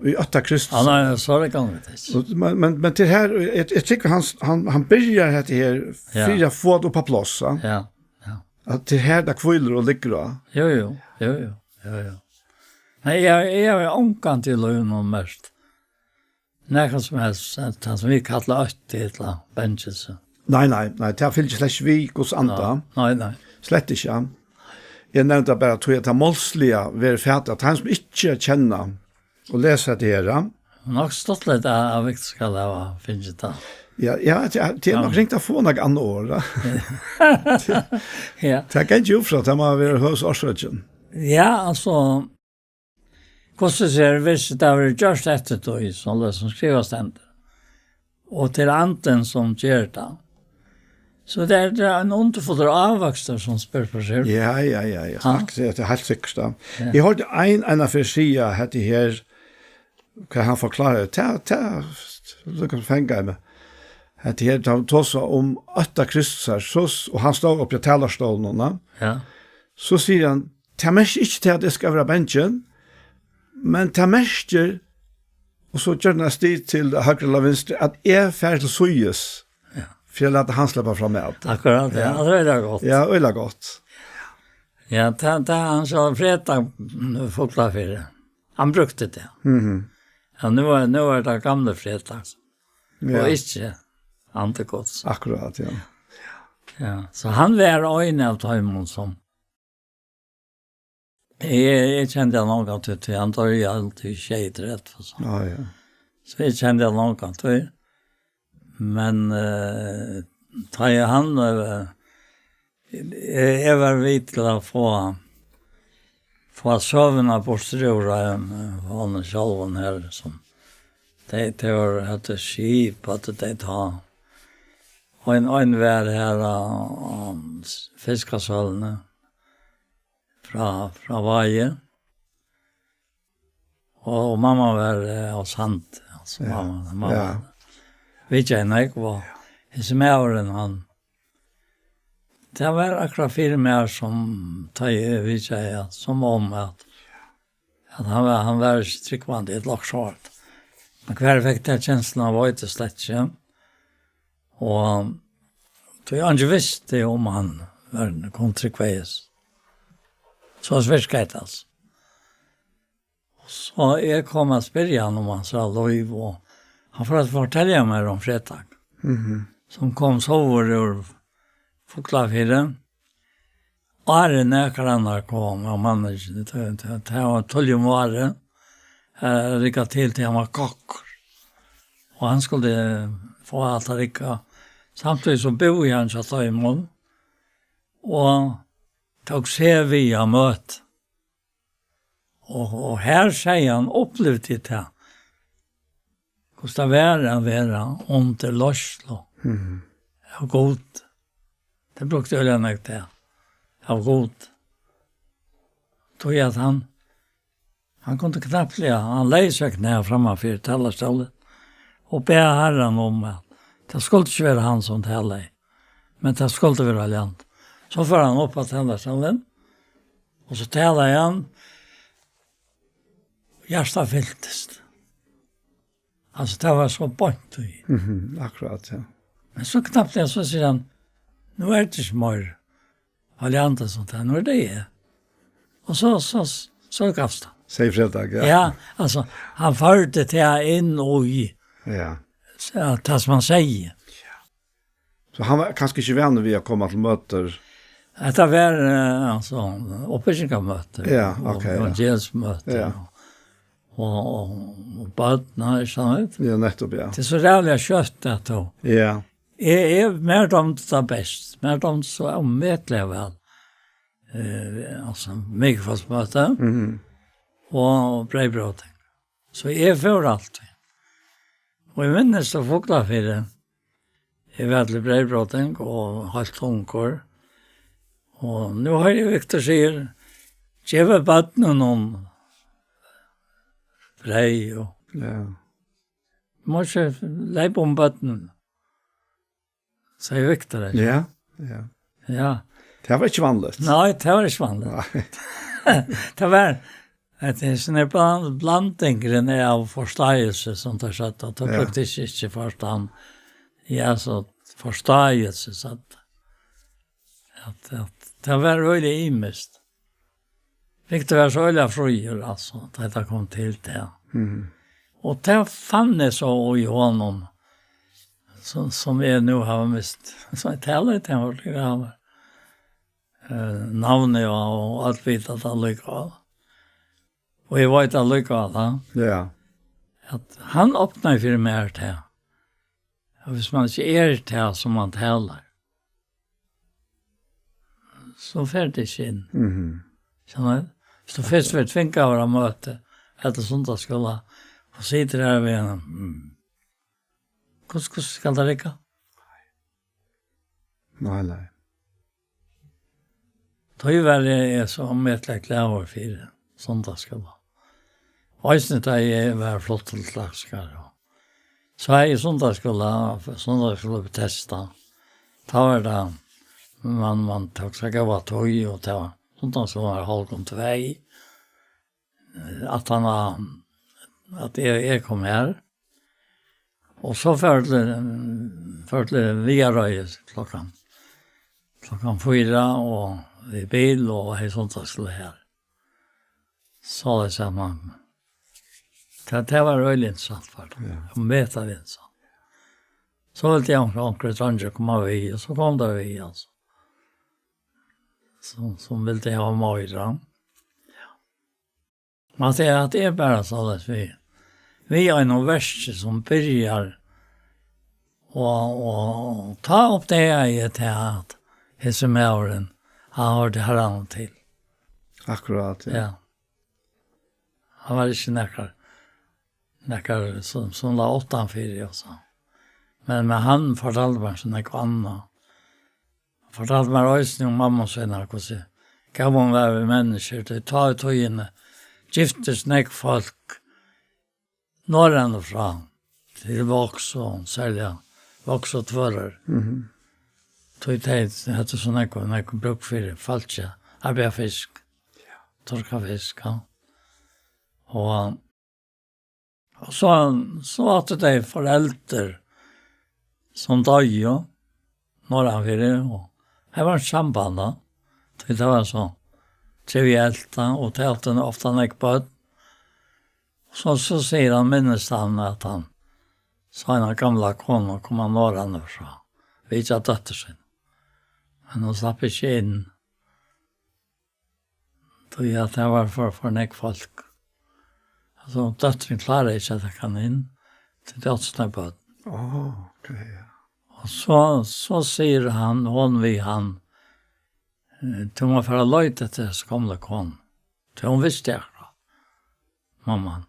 í ótta Kristus. Ja, nei, so er tað gott, tað. Og, men, men, men til her, eg, eg tykki hann, hann, hann byrjar hetta her, ja, fyri at fáa tað upp á pláss, ja. Ja, ja. At tað er her, tað hvílir og liggur á. Jo, jo, jo, jo, jo, jo. Nei, eg, eg havi ongantíð í lívinum merkt nakað sum helst, at tað sum vit kalla ótti ella bangilsi. Nei, nei, nei, tað fylgir slett ikki við Guds anda. Nei, nei, nei. Slett ikki, ja. Eg nevndi bara, tí at tað málsliga verður fatað, at hann sum ikki kennir og lesur hetta her, ja. Nokk stuttligt at, at Victor skal hava fingið tað. Ja, ja, tað, tað er nokk, ja, ringt at fáa nakað annað orð, ja. Ja. Tað kann ikki út frá, tað má vera høvuðsorsøkin. Ja, altso, hvussu sær, viss tað verður gjørt eftir tí, sum tað sum skrivað stendur. Og til andin sum ger tað. So tað er, tað er ein undurfullur ávøkstur sum spyr frá sær. Ja, ja, ja, ja. Ha? Takk, tað er heilt sikkurt, ja. Ja. Eg hoyrdi ein, ein ferð siga, at tað her, hvat hann forklarar, tað, tað, tað kann fanga meg. At tað her, tá hann tosar um ótta Kristusar, so, og hann stóð uppi á talarstólnum, ja. Ja. So sigur hann, tað merkir ikki tað, at eg skal vera bangin, men tað merkir, og so ger hann eitt stig til høgru ella vinstru, at eg fari til síðis, ja, fyri at lata hann sleppa fram at. Akkurát, ja. Ja. Ja, tað er gott. Ja, øgiliga gott. Ja, tað, tað er hann sá Fredag, mm, Fuglafirði. Hann brúkti tað. Mhm. Ja, nú er, nú er tað gamli Fredag. Ja. Og ikki Andi Guds. Akkurát, ja. Ja, so hann var ein av teimum sum Eg, eg kendi hann ongantíð, tí hann doyði alt í sjeyogtretivu, so. Ja, ja. So eg kendi hann ongantíð. Men, eh, tá eg hann, eh, eg, eg var við til at fáa, fáa søguna burtur úr, eh, honum sjálvum her, sum tey, tey vóru, høvdu skip, at tey tá. Og ein, ein var her á, á Fiskasøluni. Frá, frá Vági. Og, og mamma var, eh, á Sandi, altso, ja, mamma, mamma. Ja. Vit kjenna ikki, og hesin maðurin, hann, tað var akkurát fyri mær sum, tá eg vitjaði, ja, sum um at, at hann var, hann var ikki trúgvandi, ella okkurt sovorðið. Men hvar eg fekk ta kensluna, veit eg slett ikki. Og tí eingin visti, um hann var, kom trúgvegis. So virkaði tað, altso. So eg kom at spyrja hann um hansara lív, og hann fór at fortelja mær um Fredag, mhm, sum kom sovorðið úr Fuglafirði. Áðrenn nakar annar kom, og man, tað, tað, tað var tíðliga um várið, eh, rigga til, tí hann var kokkur. Og hann skuldi fáa alt at rigga. Samtíðis so búði hann hjá teimum, og tók seg við at møta. Og, og her segði hann, upplivdi eg tað. Hvussu tað var at vera undir leiðslu, mhm, av Gud. Tað brúkti eg øgiliga nógv tað. Av Gud. Tí at hann, hann kundi knappliga, hann legði seg knæ framman fyri talarstólin og bað Harran um at tað skuldi ikki vera hann sum talaði, men tað skuldi vera Leander. So fór hann upp á talarstólin, og so talaði hann, hjartað fyltist. Altso, tað var so beint í. Mhm, akkurát, ja. Men so knappliga, so sigur hann, "Nú er tað ikki meir Óli Andersen, tað, nú er tað eg." Og so, so, so gavst hann. Segði Fredag, ja. Ja, altso, hann førdi tað inn í, ja, ja, tað sum hann segði. Ja. So hann var kanska ikki vanur við at koma til møtir? Hetta var, eh, altso, uppbyggingarmøti Ja, og ok, ja. evangeliumsmøti Ja. og, og, og, og børn, nei, ikki sant? Ja, nettopp, ja. Tað er so ræðuliga skjótt, at tú Ja. Eg, eg, mær dámdi tað best. Mær dámdi so ómetaliga væl. Eh, altso, mikufólksmøti Mhm. og breyðbróting. So eg fór altíð. Og eg minnist á Fuglafirði. Eg var til breyðbróting og heilt ungur. Og nú hoyri eg Viktor sigur, "Gevið børnunum breyð og Ja. má ikki leypa um børnunum." Segði Viktor, ikki? Ja, ja. Ja. Tað var ikki vanligt. Nei, tað var ikki vanligt. Nei. Tað var, at tað er sånn en bland-, blanding av forståelse, som tað satt, at tað Ja. praktisk ikki forstand. Ja, so forståelse, satt. At, at tað var veldig ymist. Viktor var so øgiliga fríur, altso, tá tað kom til tað. Mhm. Og tað fann eg so í honum, sum, sum eg nú havi mist. So eg tala í tað, hann var til gravar. Eh, navnið og, og alt vita tað allíkavæl. Og eg veit allíkavæl, ha? Ja. At hann opnaði fyri mær tað. Og hvis man ikki er tað, sum man talar, so fer tað ikki inn. Mhm. Skilur tú? Hvis tú fyrst verður tvingaður á møti, ella sunnudagsskúla, og situr har við hann, mm. Hvussu, hvussu skal tað rigga? Nei, nei. Tí var eg, eg so ómetaliga glaður fyri sunnudagsskúla. Og eisini tá eg var fluttur til Klaksvíkar, og so hevði eg sunnudagsskúla, sunnudagsskúla við testa. Tá var tað, man, man tók sær góða tíð, og tað var, sunnudagsskúla var hálvgum tvey, at hann, at eg, eg kom her. Og so fór til, fór til Viðareiðis klokkan, klokkan fýra og við bil og hevði sunnudagsskúla her. Soleiðis at man, tað, tað var øgiliga interessant for tað. Ja. Og meta við interessant. So vildi eg onkur, onkur dreingir koma við, og so kom tað við, altso. Sum, sum vildi hava meira. Ja. Man sigur at tað er bara soleiðis við, við einum verki sum byrjar, og, og, og tá uppdagaði eg tað at hesin maðurin, hann hoyrdi Harranum til. Akkurát, ja. Ja. Hann var ikki nakar, nakar sum, sum lá uttanfyri og so. Men, men hann fortaldi mær so nógv annað. Fortaldi mær eisini um mammu sína, hvussu góð hon var við menniskjur. Tí tá í tíðini giftist nógv fólk norðan og frá, til Vágs og serliga Vágs og Tvøroyrar. Mhm. Tí tey høvdu so nógv, nógv brúk fyri fólki, arbeiða fisk, turka fisk, ja. Og Og so, so áttu tey foreldur sum doyðu norðanfyri, og har var samband, tá. Tí tað var so trivielt, tá, og tey áttu ofta nógv børn. So, so sigur hann, minnist hann, at hann sá eina gamla konu koma norðanfrá, vitja dóttur sína. Men hon slapp ikki inn. Tí at tað var for, for nógv fólk. Altso, dóttirin kláraði ikki at taka hana inn, tí tey áttu so nógv børn. Á, ok, ja. Og so, so sigur hann, hon við hann, eh, "Tú mást fara at leita eftir hesi gomlu konu." Tí hon visti akkurát, mamman.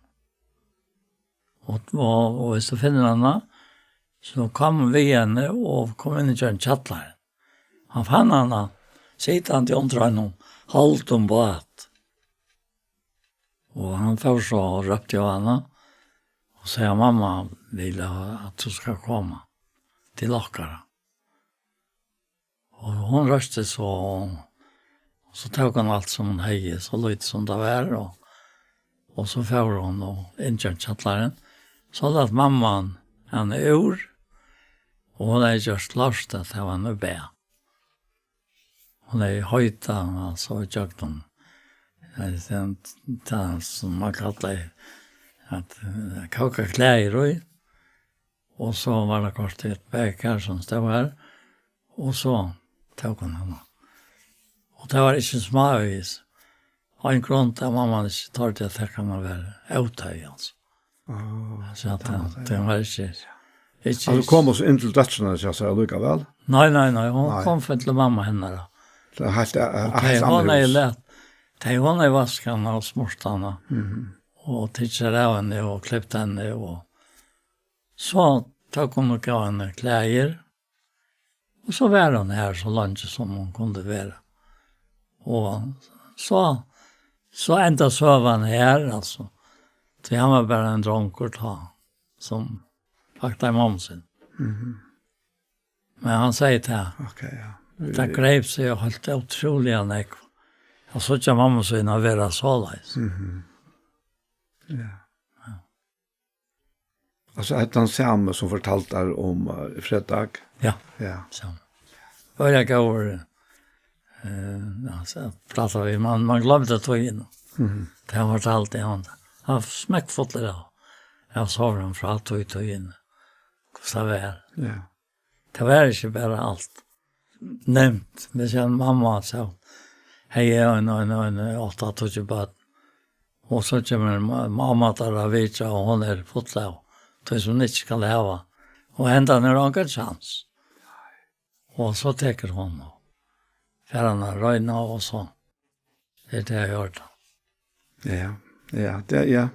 Og, og, og hvis tú finnur hana, so kom við henni og kom inn í gjøgnum kjallaran. Hann fann hana sitandi undir einum holdum bát. Og hann fór so og rópti á hana og segði: "Mamma vil, at tú skal koma til okkara." Og hon reisti so, og so tók hon alt sum hon hevði, so lítið sum tað var, og, og so fór hon og inn gjøgnum kjallaran. So læt mamman hana úr, og hon hevði gjørt klárt at tað var nú bað. Hon hevði heitað, altso, í gjøgnum, eh, tað sum man kallar at, eh, kóka klæðir í. Og so var tað kortini eitt baðkar sum stóð har, og so tók hon hana. tað var ikki smávegis. Ein grund, at mamman ikki tordi at taka hana væl, ótøy, altso. Ah, so at tað, tað var ikki, ikki. Altso, kom hon so inn til dóttrina, so eg sigi, allíkavæl? Nei, nei, nei, hon kom fyrst til mammu hennara. Tað er heilt, eh, og heilt tey, hon annað hevði hús. Lætt, tey, hon hevði vaskað hana og smurt hana. Mhm. Og tikið sær av henni og klipt henni og so tók hon og gav henni klæðir. Og so var hon her so leingi sum hon kundi vera. Og so, so endar søgan her, altso. Tí hann var bara ein drongur tá, sum faktaði mammu sína. Mhm. Men hann segði tað. Ok, ja. Tað greip seg og helt ótrúliga nógv. At síggja mammu sína vera soleiðis. Mhm. Ja. Ja. Altso, er tað tann sami sum fortaldi tær um, eh, Fredag? Ja. Ja. So. Øgiliga góður, eh, ja, so prátaðu vit, man, man gloymdi tíðina. Mhm. Tað fortaldi hann. Hann var smekkfullur av, av søgum frá tí tíðini. Hvussu tað var. Ja. Tað var ikki bara alt nevnt. Vit siga, mamma, so hevði eg ein, ein, ein átta, tíggju børn. Og so kemur ma-, mamma teirra at vitja, og hon er full av tí sum hon ikki skal hava. Og hendan hevur ongan kjans. Og so tekur hon og fer hana at royna, og so er tað, eg hoyrdi. Ja, ja, tað, ja.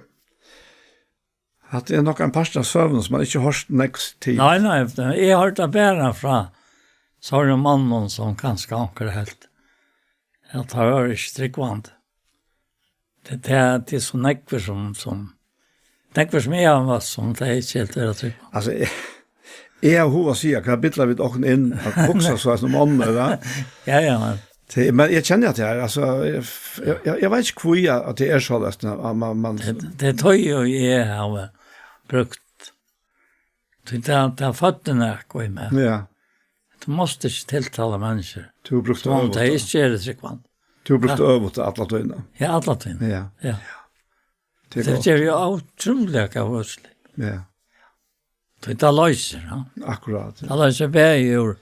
Hatta er nokk ein partur av søguni, sum man ikki hoyrt nógv til. Nei, nei, eg hoyrdi tað bara frá sovorðnum monnum, sum kanska onkur helt, at teir vóru ikki trúgvandi. Tað, tað, tað er so nógvir sum, sum, nógvir sum eg havi møtt, sum tey ikki helt vera trúgvandi. Altso, eg, eg havi hug at siga, hvat bilda vit okkum inn at hugsa so sum onnur, va? Ja, ja, men tað, men eg kenni at tað er, altso, eg, eg, eg, eg veit ikki hví at, at tað er soleiðis, at man, man, man tað, tað er tað eg havi brúkt. Tí tað, tað føddi nakað í mær. Ja. Tú mást ikki tiltala menniskjur. Tú brúkti sum um øvugt, tey ja. Ikki eru trúgvandi. Tú brúkti ja. Øvugt alla tíðina. Ja, alla tíðina. Ja. Ja. Tað er tað gott. Ger jo ótrúliga góð úrslit. Ja. Tí tað loysir, ja. Akkurát, ja. Tað loysir bæði úr,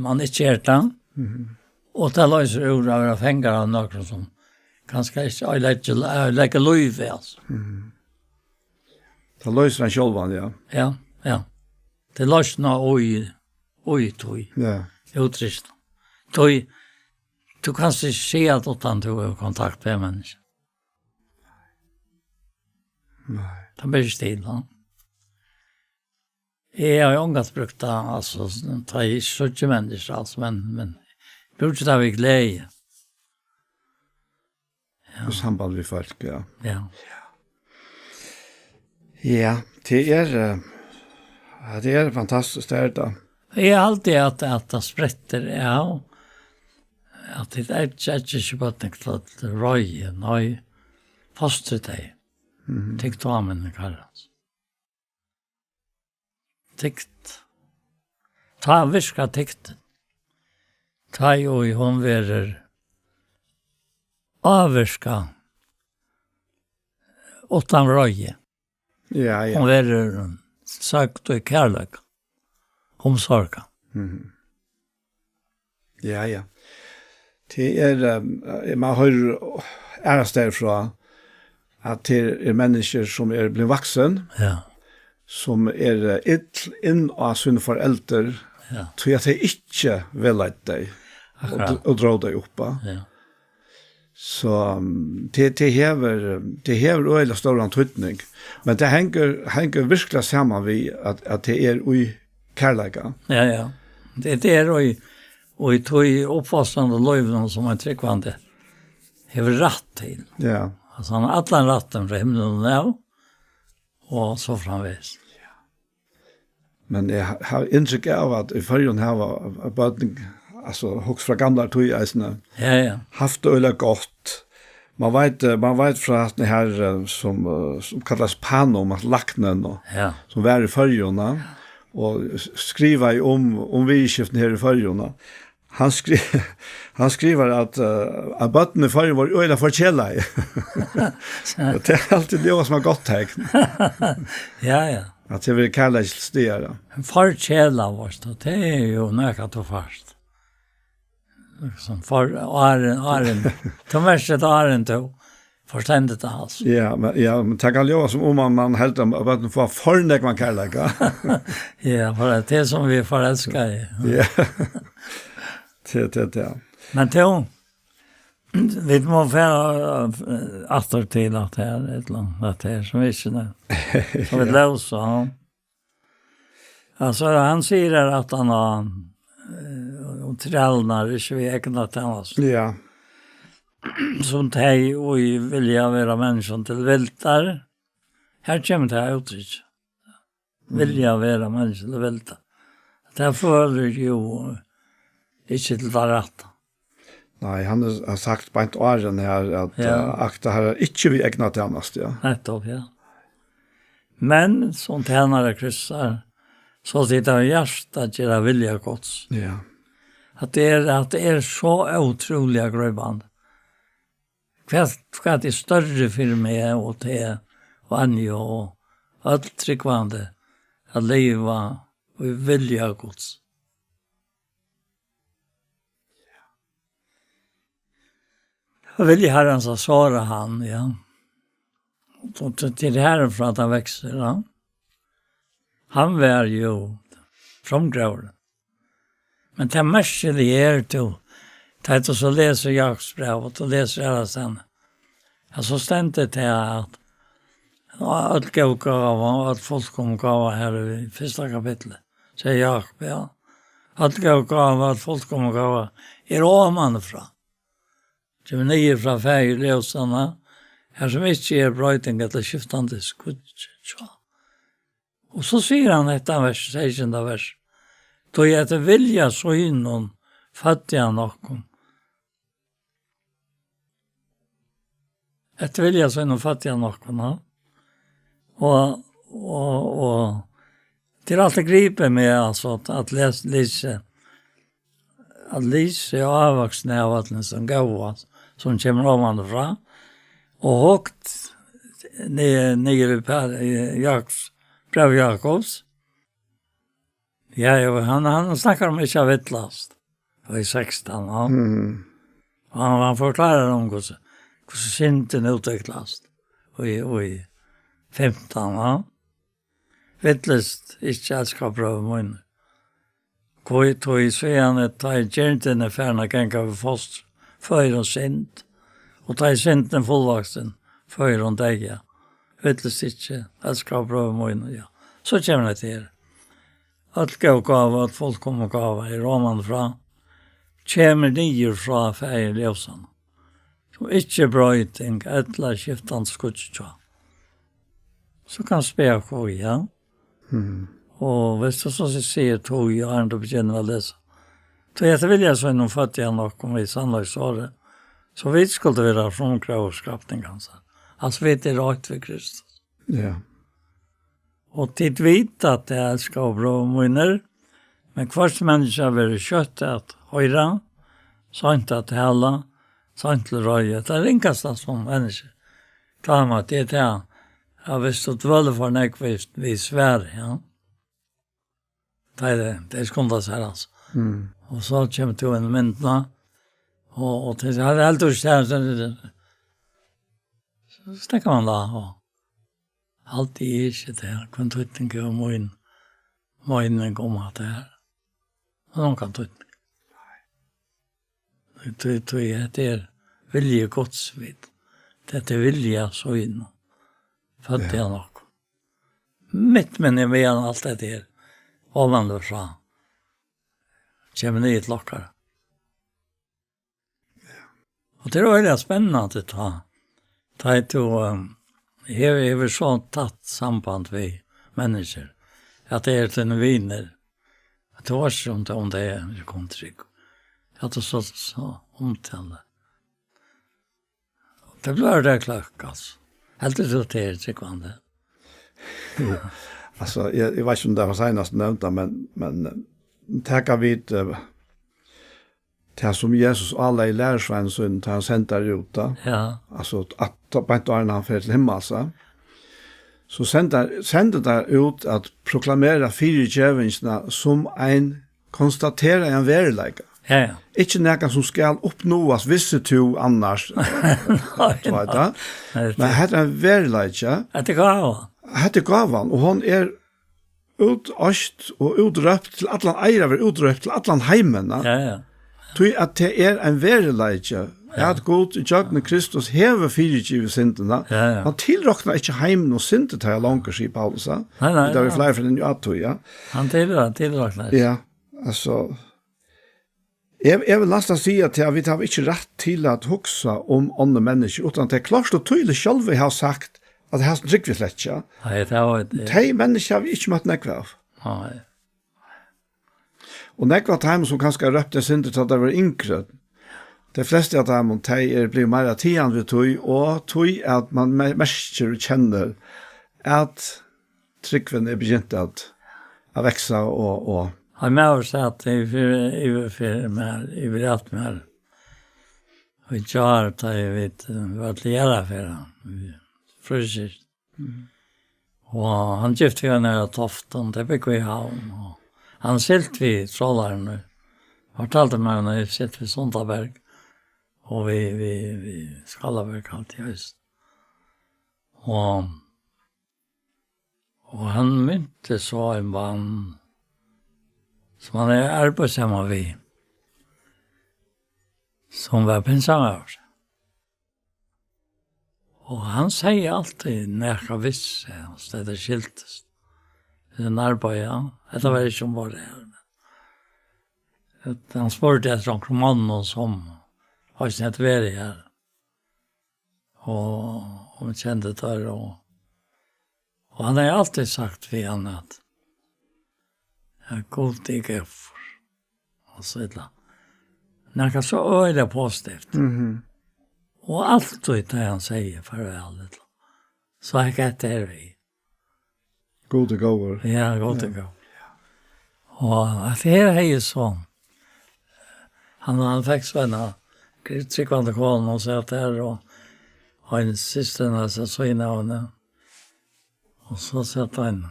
man ikki er tað. Mhm. Og tað loysir úr at vera fangar av nøkrum sum kanska ikki, ei, leggja, ei, leggja lív í, altso. Mhm. Tað loysir hann sjálvan, ja. Ja, ja. Tað loysnar í, í tí. Ja. Úttrýst. Tí, tú kanst ikki siga at uttan tú hevur kontakt við menniskju. Nei. Tað ber ikki til, ja. Eg havi ongantíð brúkt tað, altso, tá eg ikki síggi menniskju, altso, men, men brúki tað við gleði. Ja. Í samband við fólk, ja. Ja. Ja, tað er, eh, ja, tað er fantastiskt, tað er tað. Eg haldi at, at tað sprettur av, at tit eggja, eggja ikki børn til reiði, nei, fostra tey. Mhm. Tygd á minni Harrans. Tygd. Tá virkar tygdin. Tá ið hon verður ávirkað uttan reiði. Ja, ja. Hon verður søgd í kærleika, umsorgan. Mhm. Ja, ja. Tað er, eh, man hoyrir aðrastaðni frá, at tað er menniskjur, sum eru blivin vaksin, ja. Sum eru, eh, ill inn á síni foreldur, ja. Tí at tey ikki vegleiddu tey og Akkurát. Dr-, og drógu tey upp á. Ja. So, mm, tað, tað hevur, tað hevur øgiliga stóran týdning. Men tað hongur, hongur virkuliga saman við, at, at tað er í kærleika. Ja, ja. Tað, tað er í, í tí uppfostrandi lívinum, sum ein trúgvandi hevur rætt til. Ja. Altso, hann hevur allan rættin frá himlinum av, og so framvegis. Men eg ha-, havi inntrykk av, at í Føroyum hava, at børn, altso, hugt frá gamlari tíð eisini, ja, ja. Havt tað øgiliga gott. Man veit, eh, man veit frá hatta her, eh, sum, eh, sum kallast Panum, altso læknin, og, ja. Sum var í Føroyum, ja, og s-, skrivaði um, um viðurskiftini her í Føroyum, ja. Hann skri-, hann skrivar, at, eh, at børn í Føroyum vóru øgiliga forkelaði. Og tað er altíð tað, sum er gott tekn. Ja, ja. At tað verður kærleiki til staðar, ja. Forkelað, veitst tú, tað er jú nakað, tú fært. Sum for áðrenn, áðrenn. Tú merkir tað áðrenn tú forstendur tað, altso. Ja, men, ja, men tað kann ljóða sum um man, man heldur at børn fáa for nógvan kærleika. Ja, for tað er tað sum vit eru forelskað í. Ja. Tað, tað, tað. Men tú, vit mugu fara, eh, aftur til at her, eitt ella annað, at her, sum vit ikki nevndu. Sum vit Ja. lósu, ja. Altso, hann sigur her at hann har, eh, og trælirnar ikki við egna tænastu. Ja. Sum tey, ið vilja vera menniskjum til vildar. Her kemur tað úttrykk. Vilja vera menniskjum til vildar. Tað førir jú ikki til tað rætta. Nei, hann er, har sagt beint áðrenn her, at, Ja. eh, akta tær ikki við egna tænastu, ja. Nettopp, ja. Men sum tænarar Krists, so tit av hjarta gera vilja Guds. Ja. At tað er, at tað er so ótrúliga grípandi. Hvat, hvat er størri fyri meg og teg og Anju og øll trúgvandi at liva í vilja Guds? Vilji Harrans at sára hann, ja. Og til, til herfra at hann veksur, ja. Hann var jú framgróður. Men tað merkiliga er, tú, tá tú so lesur Jakobs bræv, og tú lesur aðrastaðni, ja, so stendur tað at øll góð gáva, og øll fullkomin gáva her í fyrsta kapitli, sigur Jakob, ja. Øll góð gáva, øll fullkomin gáva er omanfrá. Kemur niður frá Faðir ljósanna, har sum ikki er broyting ella skiftandi skýggj. Og so sigur hann hetta vers, sekstanda vers. Tí eftir vilja sínum føddi hann okkum. Eftir vilja sínum føddi hann okkum, ja. Og, og, og tað er alt, tað gripur meg, altso, at, at les-, lesa, at lesa ávøkstrin av øllum sum góða, sum kemur omanfrá, og hugt ni-, niður í pa-, í Jakobs, bræv Jakobs. Ja, ja, hann, hann snakkar um ikki at villast. Og í sekstan, ja. Mm. Og hann, hann forklarar um hvussu, hvussu syndin útviklast. Og í, og í fimtan, ja. Villist ikki, elskaðu brøður mínir. Hví, tí, síðan at tá ið girndin er farin at ganga við fóstri, føðir hon synd, og tá ið syndin er fullvaksin, føðir hon deyða. Villist ikki, elskaðu brøður mínir, ja. So kemur hetta her. Øll góð gáva, øll fullkomin gáva er omanfrá, kemur niður frá Faðir ljósanna. Sum ikki er broyting ella skiftandi skýggj hjá. So kann spyrja hví, ja. Mm. Og viss tú so sigur tú, ja, áðrenn tú begynnar at lesa. Tí eftir vilja sínum føddi hann okkum við sannleiksorði, so vit skuldu vera frumgróðurskapning hansara. Altso, vit eru eitt við Kristus. Ja. Og tit vita at tað, elskaðu brøður mínir, men hvørt menniskja verður skjótt at hoyra, seint at tala, seint til reiði. Tað ringasta sum menniskjur klára, tað er tað, at viss tú dvølir for nógv við, við svar, ja. Tað er, tað er skunda sær, altso. Mm. Og so kemur tú inn í myndina, og, og til, ja, tað er heilt úr stað, so, so steðgar man tá, og Haldi eg ikki, tað er hvønn týdning hevur mín meining um hatta her. Hon hevur ongan týdning. Tí, tí, tí hetta er vilji Guds, vit. Hetta er vilja sín. Føddi Ja. hann okkum. Mitt inni í meðan alt hetta her, omanfrá, kemur niður til okkara. Og tað er øgiliga spennandi tá, tá ið tú, ehm, hevur, hevur so tætt samband við menniskjur, at tað eru tínir vinir, at tú veitst um tað, um tað er, er komið trúgv, at tú so, so umtalar. Tað blívur tað kløkk, altso. Heldur tú, tað er trúgvandi? Altso, eg, eg veit ikki, um tað var seinast nevnt, men, men, eh, taka vit, eh, tað sum Jesus álegði lærisveinum sínum, tá hann sendi teir út, tá. Ja. Altso, at, tá, beint áðrenn hann fer til himmals, tá. So sendi hann, sendi hann teir út at proklamera fyrigevingina sum ein konstateraðan veruleika. Ja, ja. Ikki nakað sum skal uppnáast, vissi tú annars. Nei, tú veit tað. Nei, men hetta er ein veruleiki. Hetta er gáva. Hetta er gávan, og hon er útoyst og útrøpt til allan, eigur at vera útrøpt til allan heimin, ja. Ja, ja. Tí at tað er ein veruleiki, ja, at Gud í gjøgnum Kristus hevur fyrigivið syndina. Ja, ja. Hann tilroknar ikki heiminum syndir teirra longur, sigur Paulus, ja. Nei, nei, tað er ja. Fleiri ferðir inn í átta, ja. Hann til-, hann tilroknar. Ja, altso, eg, eg vil næstan siga til at vit hava ikki rætt til at hugsa um onnur menniskju, uttan tey klárt og týðiligt sjálvi hava sagt, at tað trúgvi vit slett ikki. Nei, tað var tað. Tey menniskju havi eg ikki møtt nógv av. Nei. Og nógv av teimum, sum kanska róptu eitt sindur, tá tey vóru yngri, tey flestu av teimum, tey eru blivin meira tigandi við tí, og tí at man me-, merkir og kennir, at trúgvin er begynt at, at vaksa og, og Ein maður sat yvir, yvir fyri mær, yvir at mær. Og í gjár, tá eg veit, eh, var til jarðarferð, við frískyld. Mm. Og hann gifti hana av Toftum, tey búgva í Havn, og hann sigldi við trálaranum. Fortaldi mær, hann hevði siglt við Sundaberg, og við, við, við Skálaberg, alt í haust. Og, og hann minti so ein mann, sum hann er arbeiðsamur við, sum var pinsamaður. Og hann segði altíð nakað við seg, altso, tá tey skiltust. Hann arbeiðaði, ja. Hetta var ikki umborð her, men at hann spurdi eftir onkrum manni sum eisini hevði verið her. Og, og kendi teir, og, og hann hevði altíð sagt við hann at, at Gud er góður. Og so illa. Nakað so øgiliga positivt. Mhm. Og altíð tá hann segði farvæl, illa, so hekk hetta her við. Gud er góður. Ja, Gud er góður. Og at her hevði so, hann, hann fekk so eina trúgvandi konu og sat har, og ein systir hennar, so, so í navni. Og so sat ein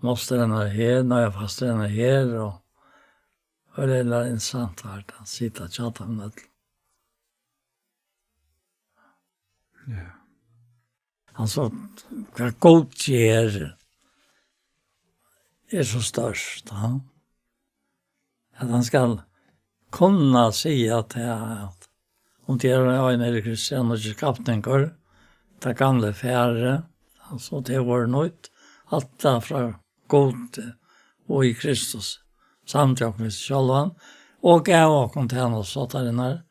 mostir hennar her, nei, fastir hennar her, og, og det er interessant at sita og tjata med det. Ja. Altso, hvat Gud ger, er so stórt, ja. At hann skal kunna siga at, at um tað er ein, er Kristian og ikki skapningur, tað gamla er farið, altso, tað er vorðið nýtt, alt tað frá Gud og í Kristus, samdi okkum við seg sjálvan, og gav okkum tænastuáttarinnar.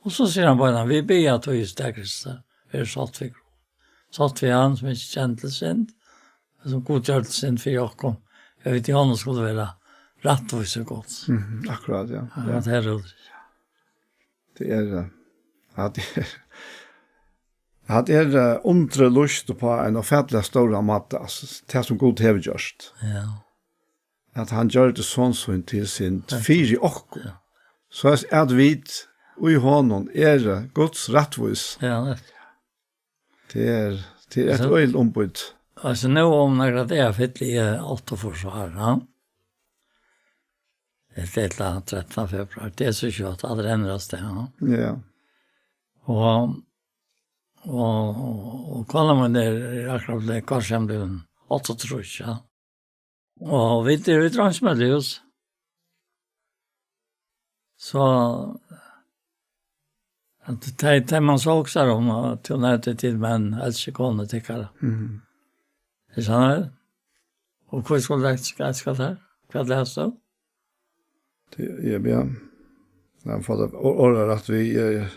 Og so sigur hann bara, vit biðja tí í stað Kristi, verið sátt við Gud. Sátt við hann, sum ikki kendi til synd, men sum Gud gjørdi til synd fyri okkum, at vit í honum skulu vera rættvísi Guds. Mhm, akkurát, ja. Ja, ja. Tað er, tað er, eh, ja, tað er, ja, tað er, eh, undrið lýst upp á ein ófatiliga stóran máta, altso, tað sum Gud hevur gjørt. Ja. At hann gjørdi son sín til synd fyri okkum. Ja. So at vit í honum eru Guds rættvís. Ja, nettupp. Tað er, tað er eitt øgiligt umbrot. Altso, nú um nakrar dagar fylli eg áttaogfýrs ár, ja. Ella, ella trettan februar, tað er so skjótt, alt endrast, ja. Ja. Og, og, og kona mín er, er akkurát blivin, hvussu er hon blivin, áttaogtrýss, ja. Og vit eru í dreingimøllihús. So, at tey, tey man so hugsar um, at tú nevndi tit menn, elski konur tykkara. Mhm. Er tað? Og hvat skal tað, hvat skal tað? Hvat lesur tú? Tað, ja, ja. Eg fái tað or-, orðarætt við, eh,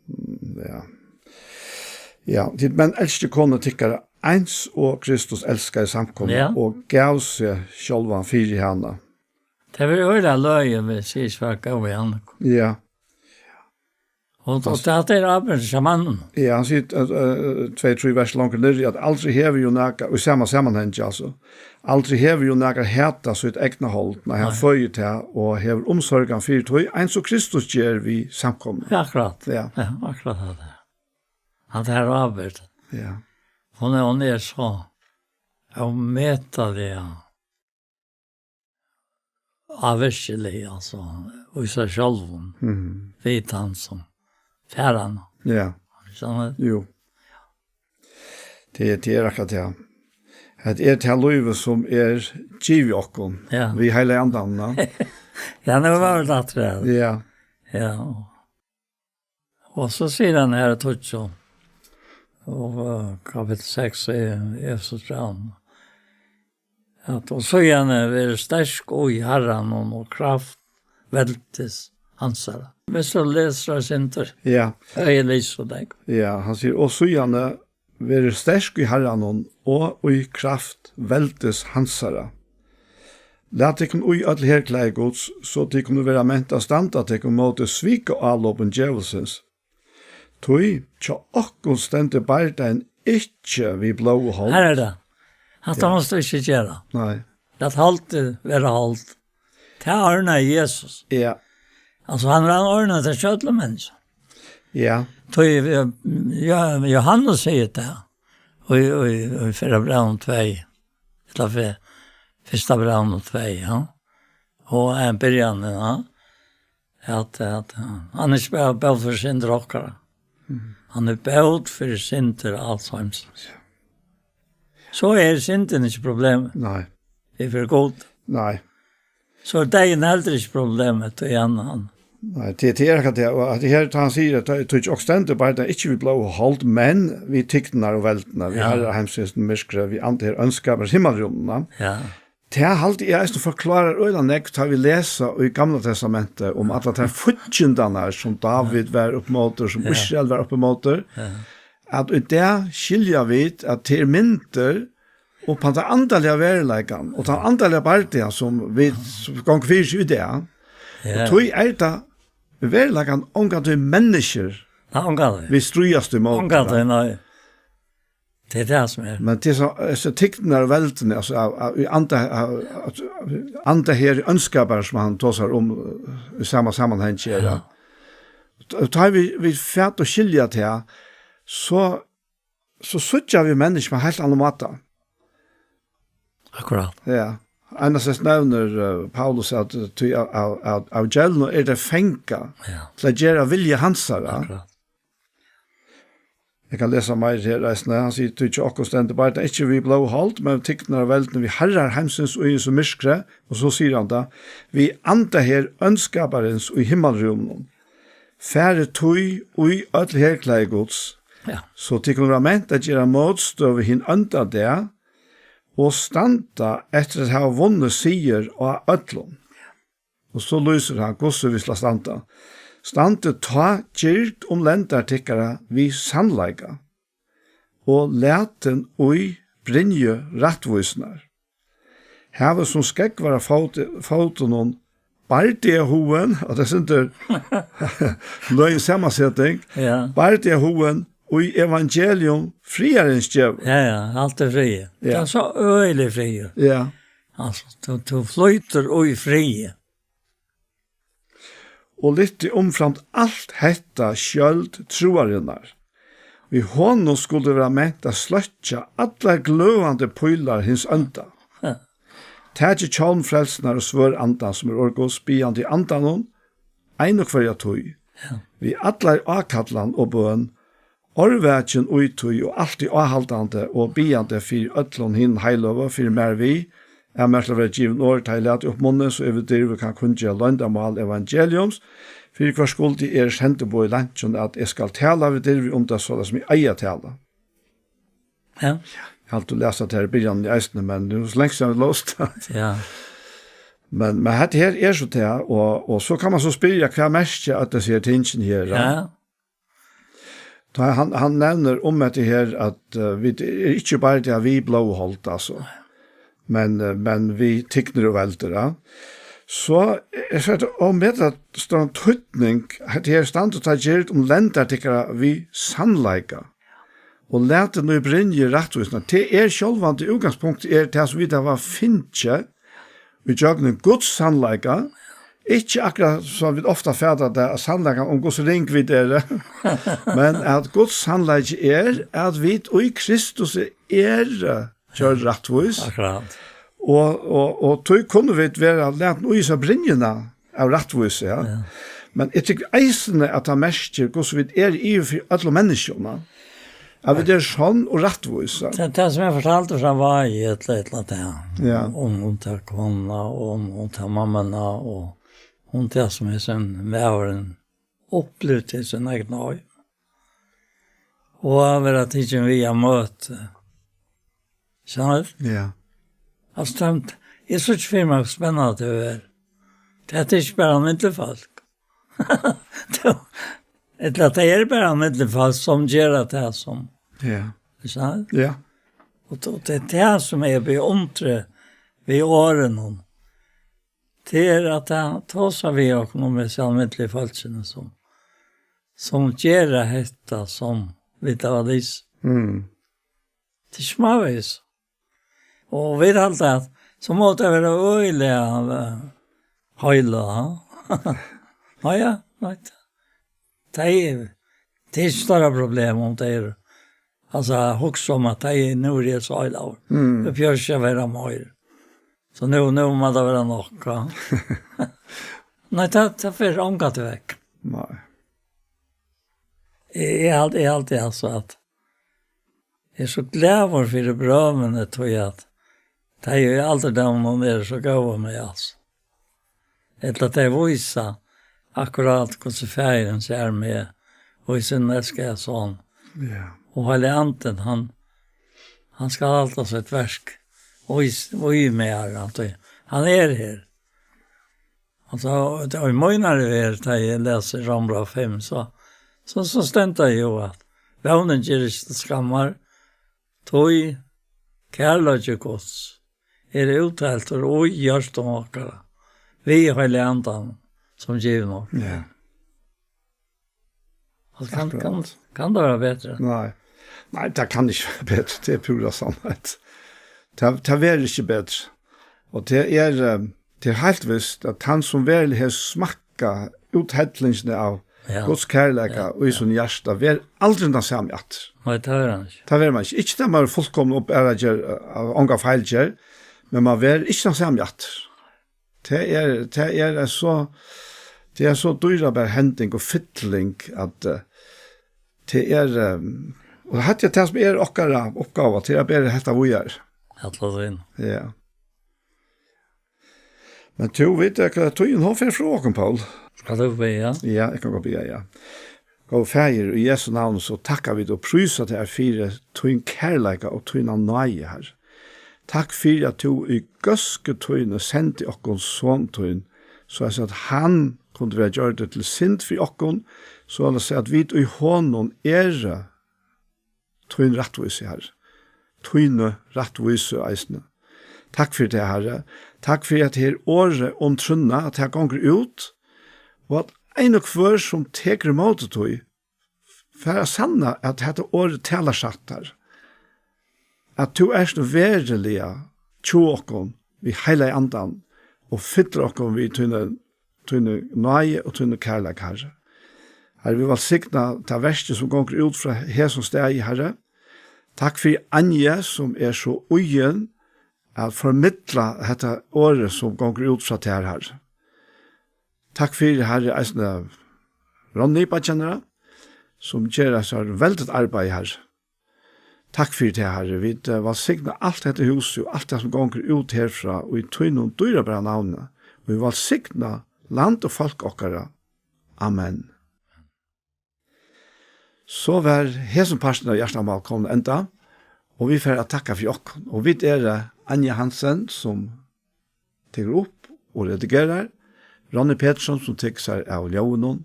mm, ja. Ja, tit menn, elski konur tykkara, eins og Kristus elskaði samkomuna, ja, og gav seg sjálvan fyri hana. Tað verður øgiliga løgið, um vit siga, svara góði hann. Ja. Og, og tað er ábyrgdin hjá manninum. Ja, hann sigur, eh, eh, tvey, trý vers longur niðri, at aldri hevur jú nakar, í sama samanhangi, altso, aldri hevur jú nakar hatað sítt egna hold, nei, hann føðir tað og hevur umsorgan fyri tí, eins og Kristus ger við samkomuna. Ja, akkurát. Ja. Ja, akkurát tað. At tað er ábyrgd. Ja. Hon er, hon er so ómetaliga Ja, virkelig, altså, og seg selv, Mhm. Vit han som fær han. Ja. Sånn at Jo. Det, det er akkurat det. At er til livet som er givet okkom. Ja. Vi hele andan, da. Ja, det var vel det, tror jeg. Ja. Ja. Og så sier han her, Tutsjo, og eh, kapittel seks i Efesus brev, at og så gjerne være sterk og i Herren og kraft veldes hans herre. Hvis du leser av Sinter, Ja. Jeg leser det. Ja, han sier, og så gjerne være sterk i Herren og i kraft veldes hans herre. Lat tykkum í øll herklæði Guds, so tit kunnu vera ment at standa tykkum móti svika álopum djevulsins. Tí hjá okkum stendur bardagin ikki við blóð og hold. Her er det. Hatta Ja. Mást du ikke gjøre. Nei. Lat holdið vera hold. Det ordnar Jesus. Ja. Altså, han har ordnet det til alle mennesker. Ja. Tí, eh, ja, Johannes sier det. Og i, og i, og i fyrra brev om tvei. Eller fyr, første brev om tvei, ja. Og en byrjan, ja. At, at, ja. Han er ikke bare bød for synder okkara. Mm. Han er bød for synder alt heimsins. Så er synden ikke problemet. Nei. Det er for godt. Nei. Så er det en heller ikke problemet, og igjen han. Nei, det, det er akkurat det. Og at her, han sier at det tok og stendur bardagin, ikke við blóð og hold, men við tignar og veldnar, við Ja. herrar heimsins myrkra, við anda her ønska, men himmelrúmina. Ja. Det haldi eg eisini forklarar øgiliga nógv, tá vit lesa í Gamla Testamentet um allar tær fíggindarnar, sum David var upp móti, sum Ja. Ísrael var upp móti. Ja. At í dag skilja vit, at tað er myndir upp á tann andaliga veruleikan, og tann andaliga bardagan, sum vit ganga fyri seg í dag. Ja. Og tí er tað veruleikan ongantíð menniskjur Nei, ongantíð. vit stríðast ímóti. Ongantíð, nei. Det er det som er. Men til så, så tignar og veldnar, altså, av, av, í anda, av, av, anda her í ønskapar, som hann tosar um, eh, í sama samanhang her, Ja. ja. Og tá vit, vit fara at skilja tað, so, so síggja vit menniskju á heilt annan máta. Akkurat. Ja. Annars nevnir, eh, Paulus at, eh, tí av, av, av, av djevlinum eru tey fangað Ja. til at gera vilja hansara. Akkurat. Eg kann lesa meir her eisini. Hann sigur, tí hjá okkum stendur bardagin, ikki við blóð og hold, men tignar og veldnar, við herrar heimsins og í hesum myrkri. Og so sigur hann tað, við anda her ønskaparins í himmalrúminum. Farið tí í øll herklæði Guds, Ja. so tit kunnu vera ment at gera mótstøðu hin ónda dag, og standa eftir at hava vunnið sigur á øllum. Og so lýsir hann, hvussu vit skulu standa. Standið tá gird um lendar tykkara við sannleika, og latin í brynju rættvísinnar. Havið sum skógvar á fóti-, fótunum bardagahugin, og tað er sindur løgin samanseting, Ja. bardagahugin í evangelium friðarins gevur. Ja, ja, alt er friður. Ja. Tað er so øgiligur friður. Ja. Altså, tú, tú flýtur í friði. Og lyfti umframt alt hetta skjøld trúarinnar. Við honum skuldu vera ment at sløkkja allar gløðandi pílar hins ónda. Ja. Takið hjálm frelsunnar og svørð andans, sum er orð Guds, biðandi í andanum, ein og hvørja tíð. Ja. Við allari ákallan og bøn, árvakin í tí og altíð áhaldandi og biðjandi fyri øllum hinum heiløgu, fyri mær við, at mær skal vera givin orð, tá eg lati upp munnin, so eg við dirvi kann kunngera loyndarmál evangeliums, fyri hvørs skuld eg eri sendiboði í leinkjum, at eg skal tala við dirvi um tað, soleiðis sum eg eigi at tala. Ja. Eg helt, tú las tað her í byrjan eisini, men nú er so langt síðan vit lósu tað. Ja. Men, men hetta her er so tað, og, og so kann man so spyrja, hvat merkja øll hesi her tingini her, ja? Ja. Tá hann, hann nevnir um hetta her, at, eh, vit er ikki bara tað við blóð og hold, altso. Men, eh, men við tignar og veldir, ja. So er sagt, og við stóran týdning, hetta her stendur, tá gird um lendar tykkara við sannleika. Og latin í brynju rættvísinnar. Tað er sjálvandi útgangspunktið er tað, sum vit hava fingið í gjøgnum Guds sannleika. Ikki akkurát sum vit ofta fata tað, at sannleikan um hvussu ring vit eru, men at Guds sannleiki er, at vit í Kristus eru gjørd rættvís. Akkurát. Og, og, og tí kunnu vit vera latin í hesa brynjuna av rættvísi, ja. Ja. Men eg tykki eisini, at tað merkir, hvussu vit eru yvir fyri øllum menniskjum, ja. At vit eru sonn og rættvís, ja. Tað, tað sum eg fortaldi frá Vági, ella, ella tað, ja, um, um ta konuna, og um, um ta mammuna, og um tað sum hesin maðurin upplivdi í sín egna heim. Og at vera tikin við á møti. Skilur? Ja. Altso, tað, eg síggi fyri mær, hvussu spennandi tað er. Tað er ikki bara alminnilig fólk. Tað, ella tað er bara alminnilig fólk sum gera tað sum. Ja. Skilur? Ja. Og tað, tað er tað sum eg beundri við orðunum. Tað er at tað tosar við okkum um hesi alminnilig fólkini sum, sum gera hetta sum vit hava lisið. Mm. Tað er smávegis. Og vit halda at so má tað vera øgiliga, eh, heilagt, ha? Nei, ja, nei. Tað er, tað er ikki større problem um tað er, altso, hugsa um at tað er, nú eri eg so heilagur. Mm. Eg behøvi ikki at vera meir. So nú, nú má tað vera nokk, ja. Nei, tað, tað fer ongantíð vekk. Nei. Eg, eg haldi, eg haldi altso at eg eri so glaður fyri brøvini, tí at tey í aldurdóminum eru so góð við meg, altso. Ella tey vísa akkurát hvussu faðirin sær meg, og í sín elskaða son. Ja. Og Heilagi Andin, hann, hann skal halda sítt verk í, í mær, altso. Hann er her. Altso, og í mínari verð, tá eg lesi Rómbræv fimm, so, so, so stendur jú at vónin ger ikki til skammar, tí kærleiki Guds er útheltur í hjørtum okkara, við Heilaga Andanum, sum givin okkum. Ja. Og kann, Akkurát. Kann, kann tað vera betri? Nei. Nei, tað kann ikki vera betri. Tað er púra sannheit. Tað, tað verður ikki betri. Og tað er, eh, tað er heilt vist, at hann sum veruliga hevur smakkað úthellingina av Ja. Guds kærleika Ja, í ja. Sín hjarta, verður aldri tann sami aftur. Nei, tað verður hann ikki. Tað verður man ikki. Ikki tað man er fullkomin upp, er at gera, eh, onga feil ger, men man verður ikki tann sami aftur. Tað er, tað er ein so, tað er ein so dýrabar hending og fylling at, eh, tað er, eh, og hetta er tað sum er okkara uppgáva, til at bera hetta víðari. Alla tíðina. Ja. Men tú veit, at tíðin, hon fer frá okkum, Poul. Skal tú biðja? Ja, eg kann gott biðja, ja. Góði Faðir, í Jesu navni, so takka vit og prísa teg fyri tín kærleika og tína náði, Harri. Takk fyri, at tú í góðsku tíni sendi okkum son tín, so at hann kundi vera gjørdur til synd fyri okkum, so at vit í honum eru tín rættvísi, Harri. Tíni rættvísi eisini. Takk fyri tað, Harri. Takk fyri, at her orðið um trúnna, at tað gongur út, og at ein og hvør sum tekur ímóti tí, fær at sanna, at hetta orðið talar satt, Harri. At tú ert veruliga hjá okkum við Heilaga Andan og fyllir okkum við tíni, tíni náði og tíni kærleika, Harri. Harri, vit vælsigna tað verkið, sum gongur út frá hesum staði, Harri. Takk fyri Anja, sum er so íðin at formidla hetta orðið, sum gongur út frá tær, Harri. Takk fyri, Harri, eisini Ronny, beiggja hansara, sum ger eitt so veldigt arbeiði, Harri. Takk fyri tað, Harri. Vit, eh, vælsigna alt hetta húsið og alt tað, sum gongur út herfrá, í tínum dýrabara navni. Og vit vælsigna land og fólk okkara. Amen. So var hesin parturin av Hjartamál komin at enda, og vit fara at takka fyri okkum. Og vit eru Anja Hansen, sum tekur upp og redigerar, Ronny Petersson, sum tekur sær av ljóðinum,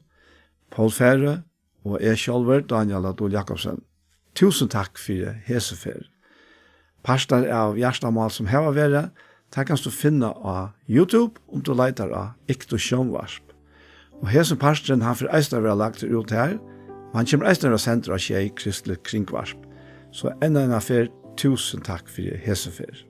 Poul Færø og eg sjálvur, Dánial á Dul Jakobsen. Túsund takk fyri hesa ferð. Partar av Hjartamál, sum hava verið, tað kanst tú finna á YouTube, um tú leitar á Iktus Sjónvarp. Og hesin parturin, hann fer eisini at verða lagdur út har, og hann kemur eisini at verða sendur á Sjey Kristiligt Kringvarp. So enn eina ferð, túsund takk fyri hesa ferð.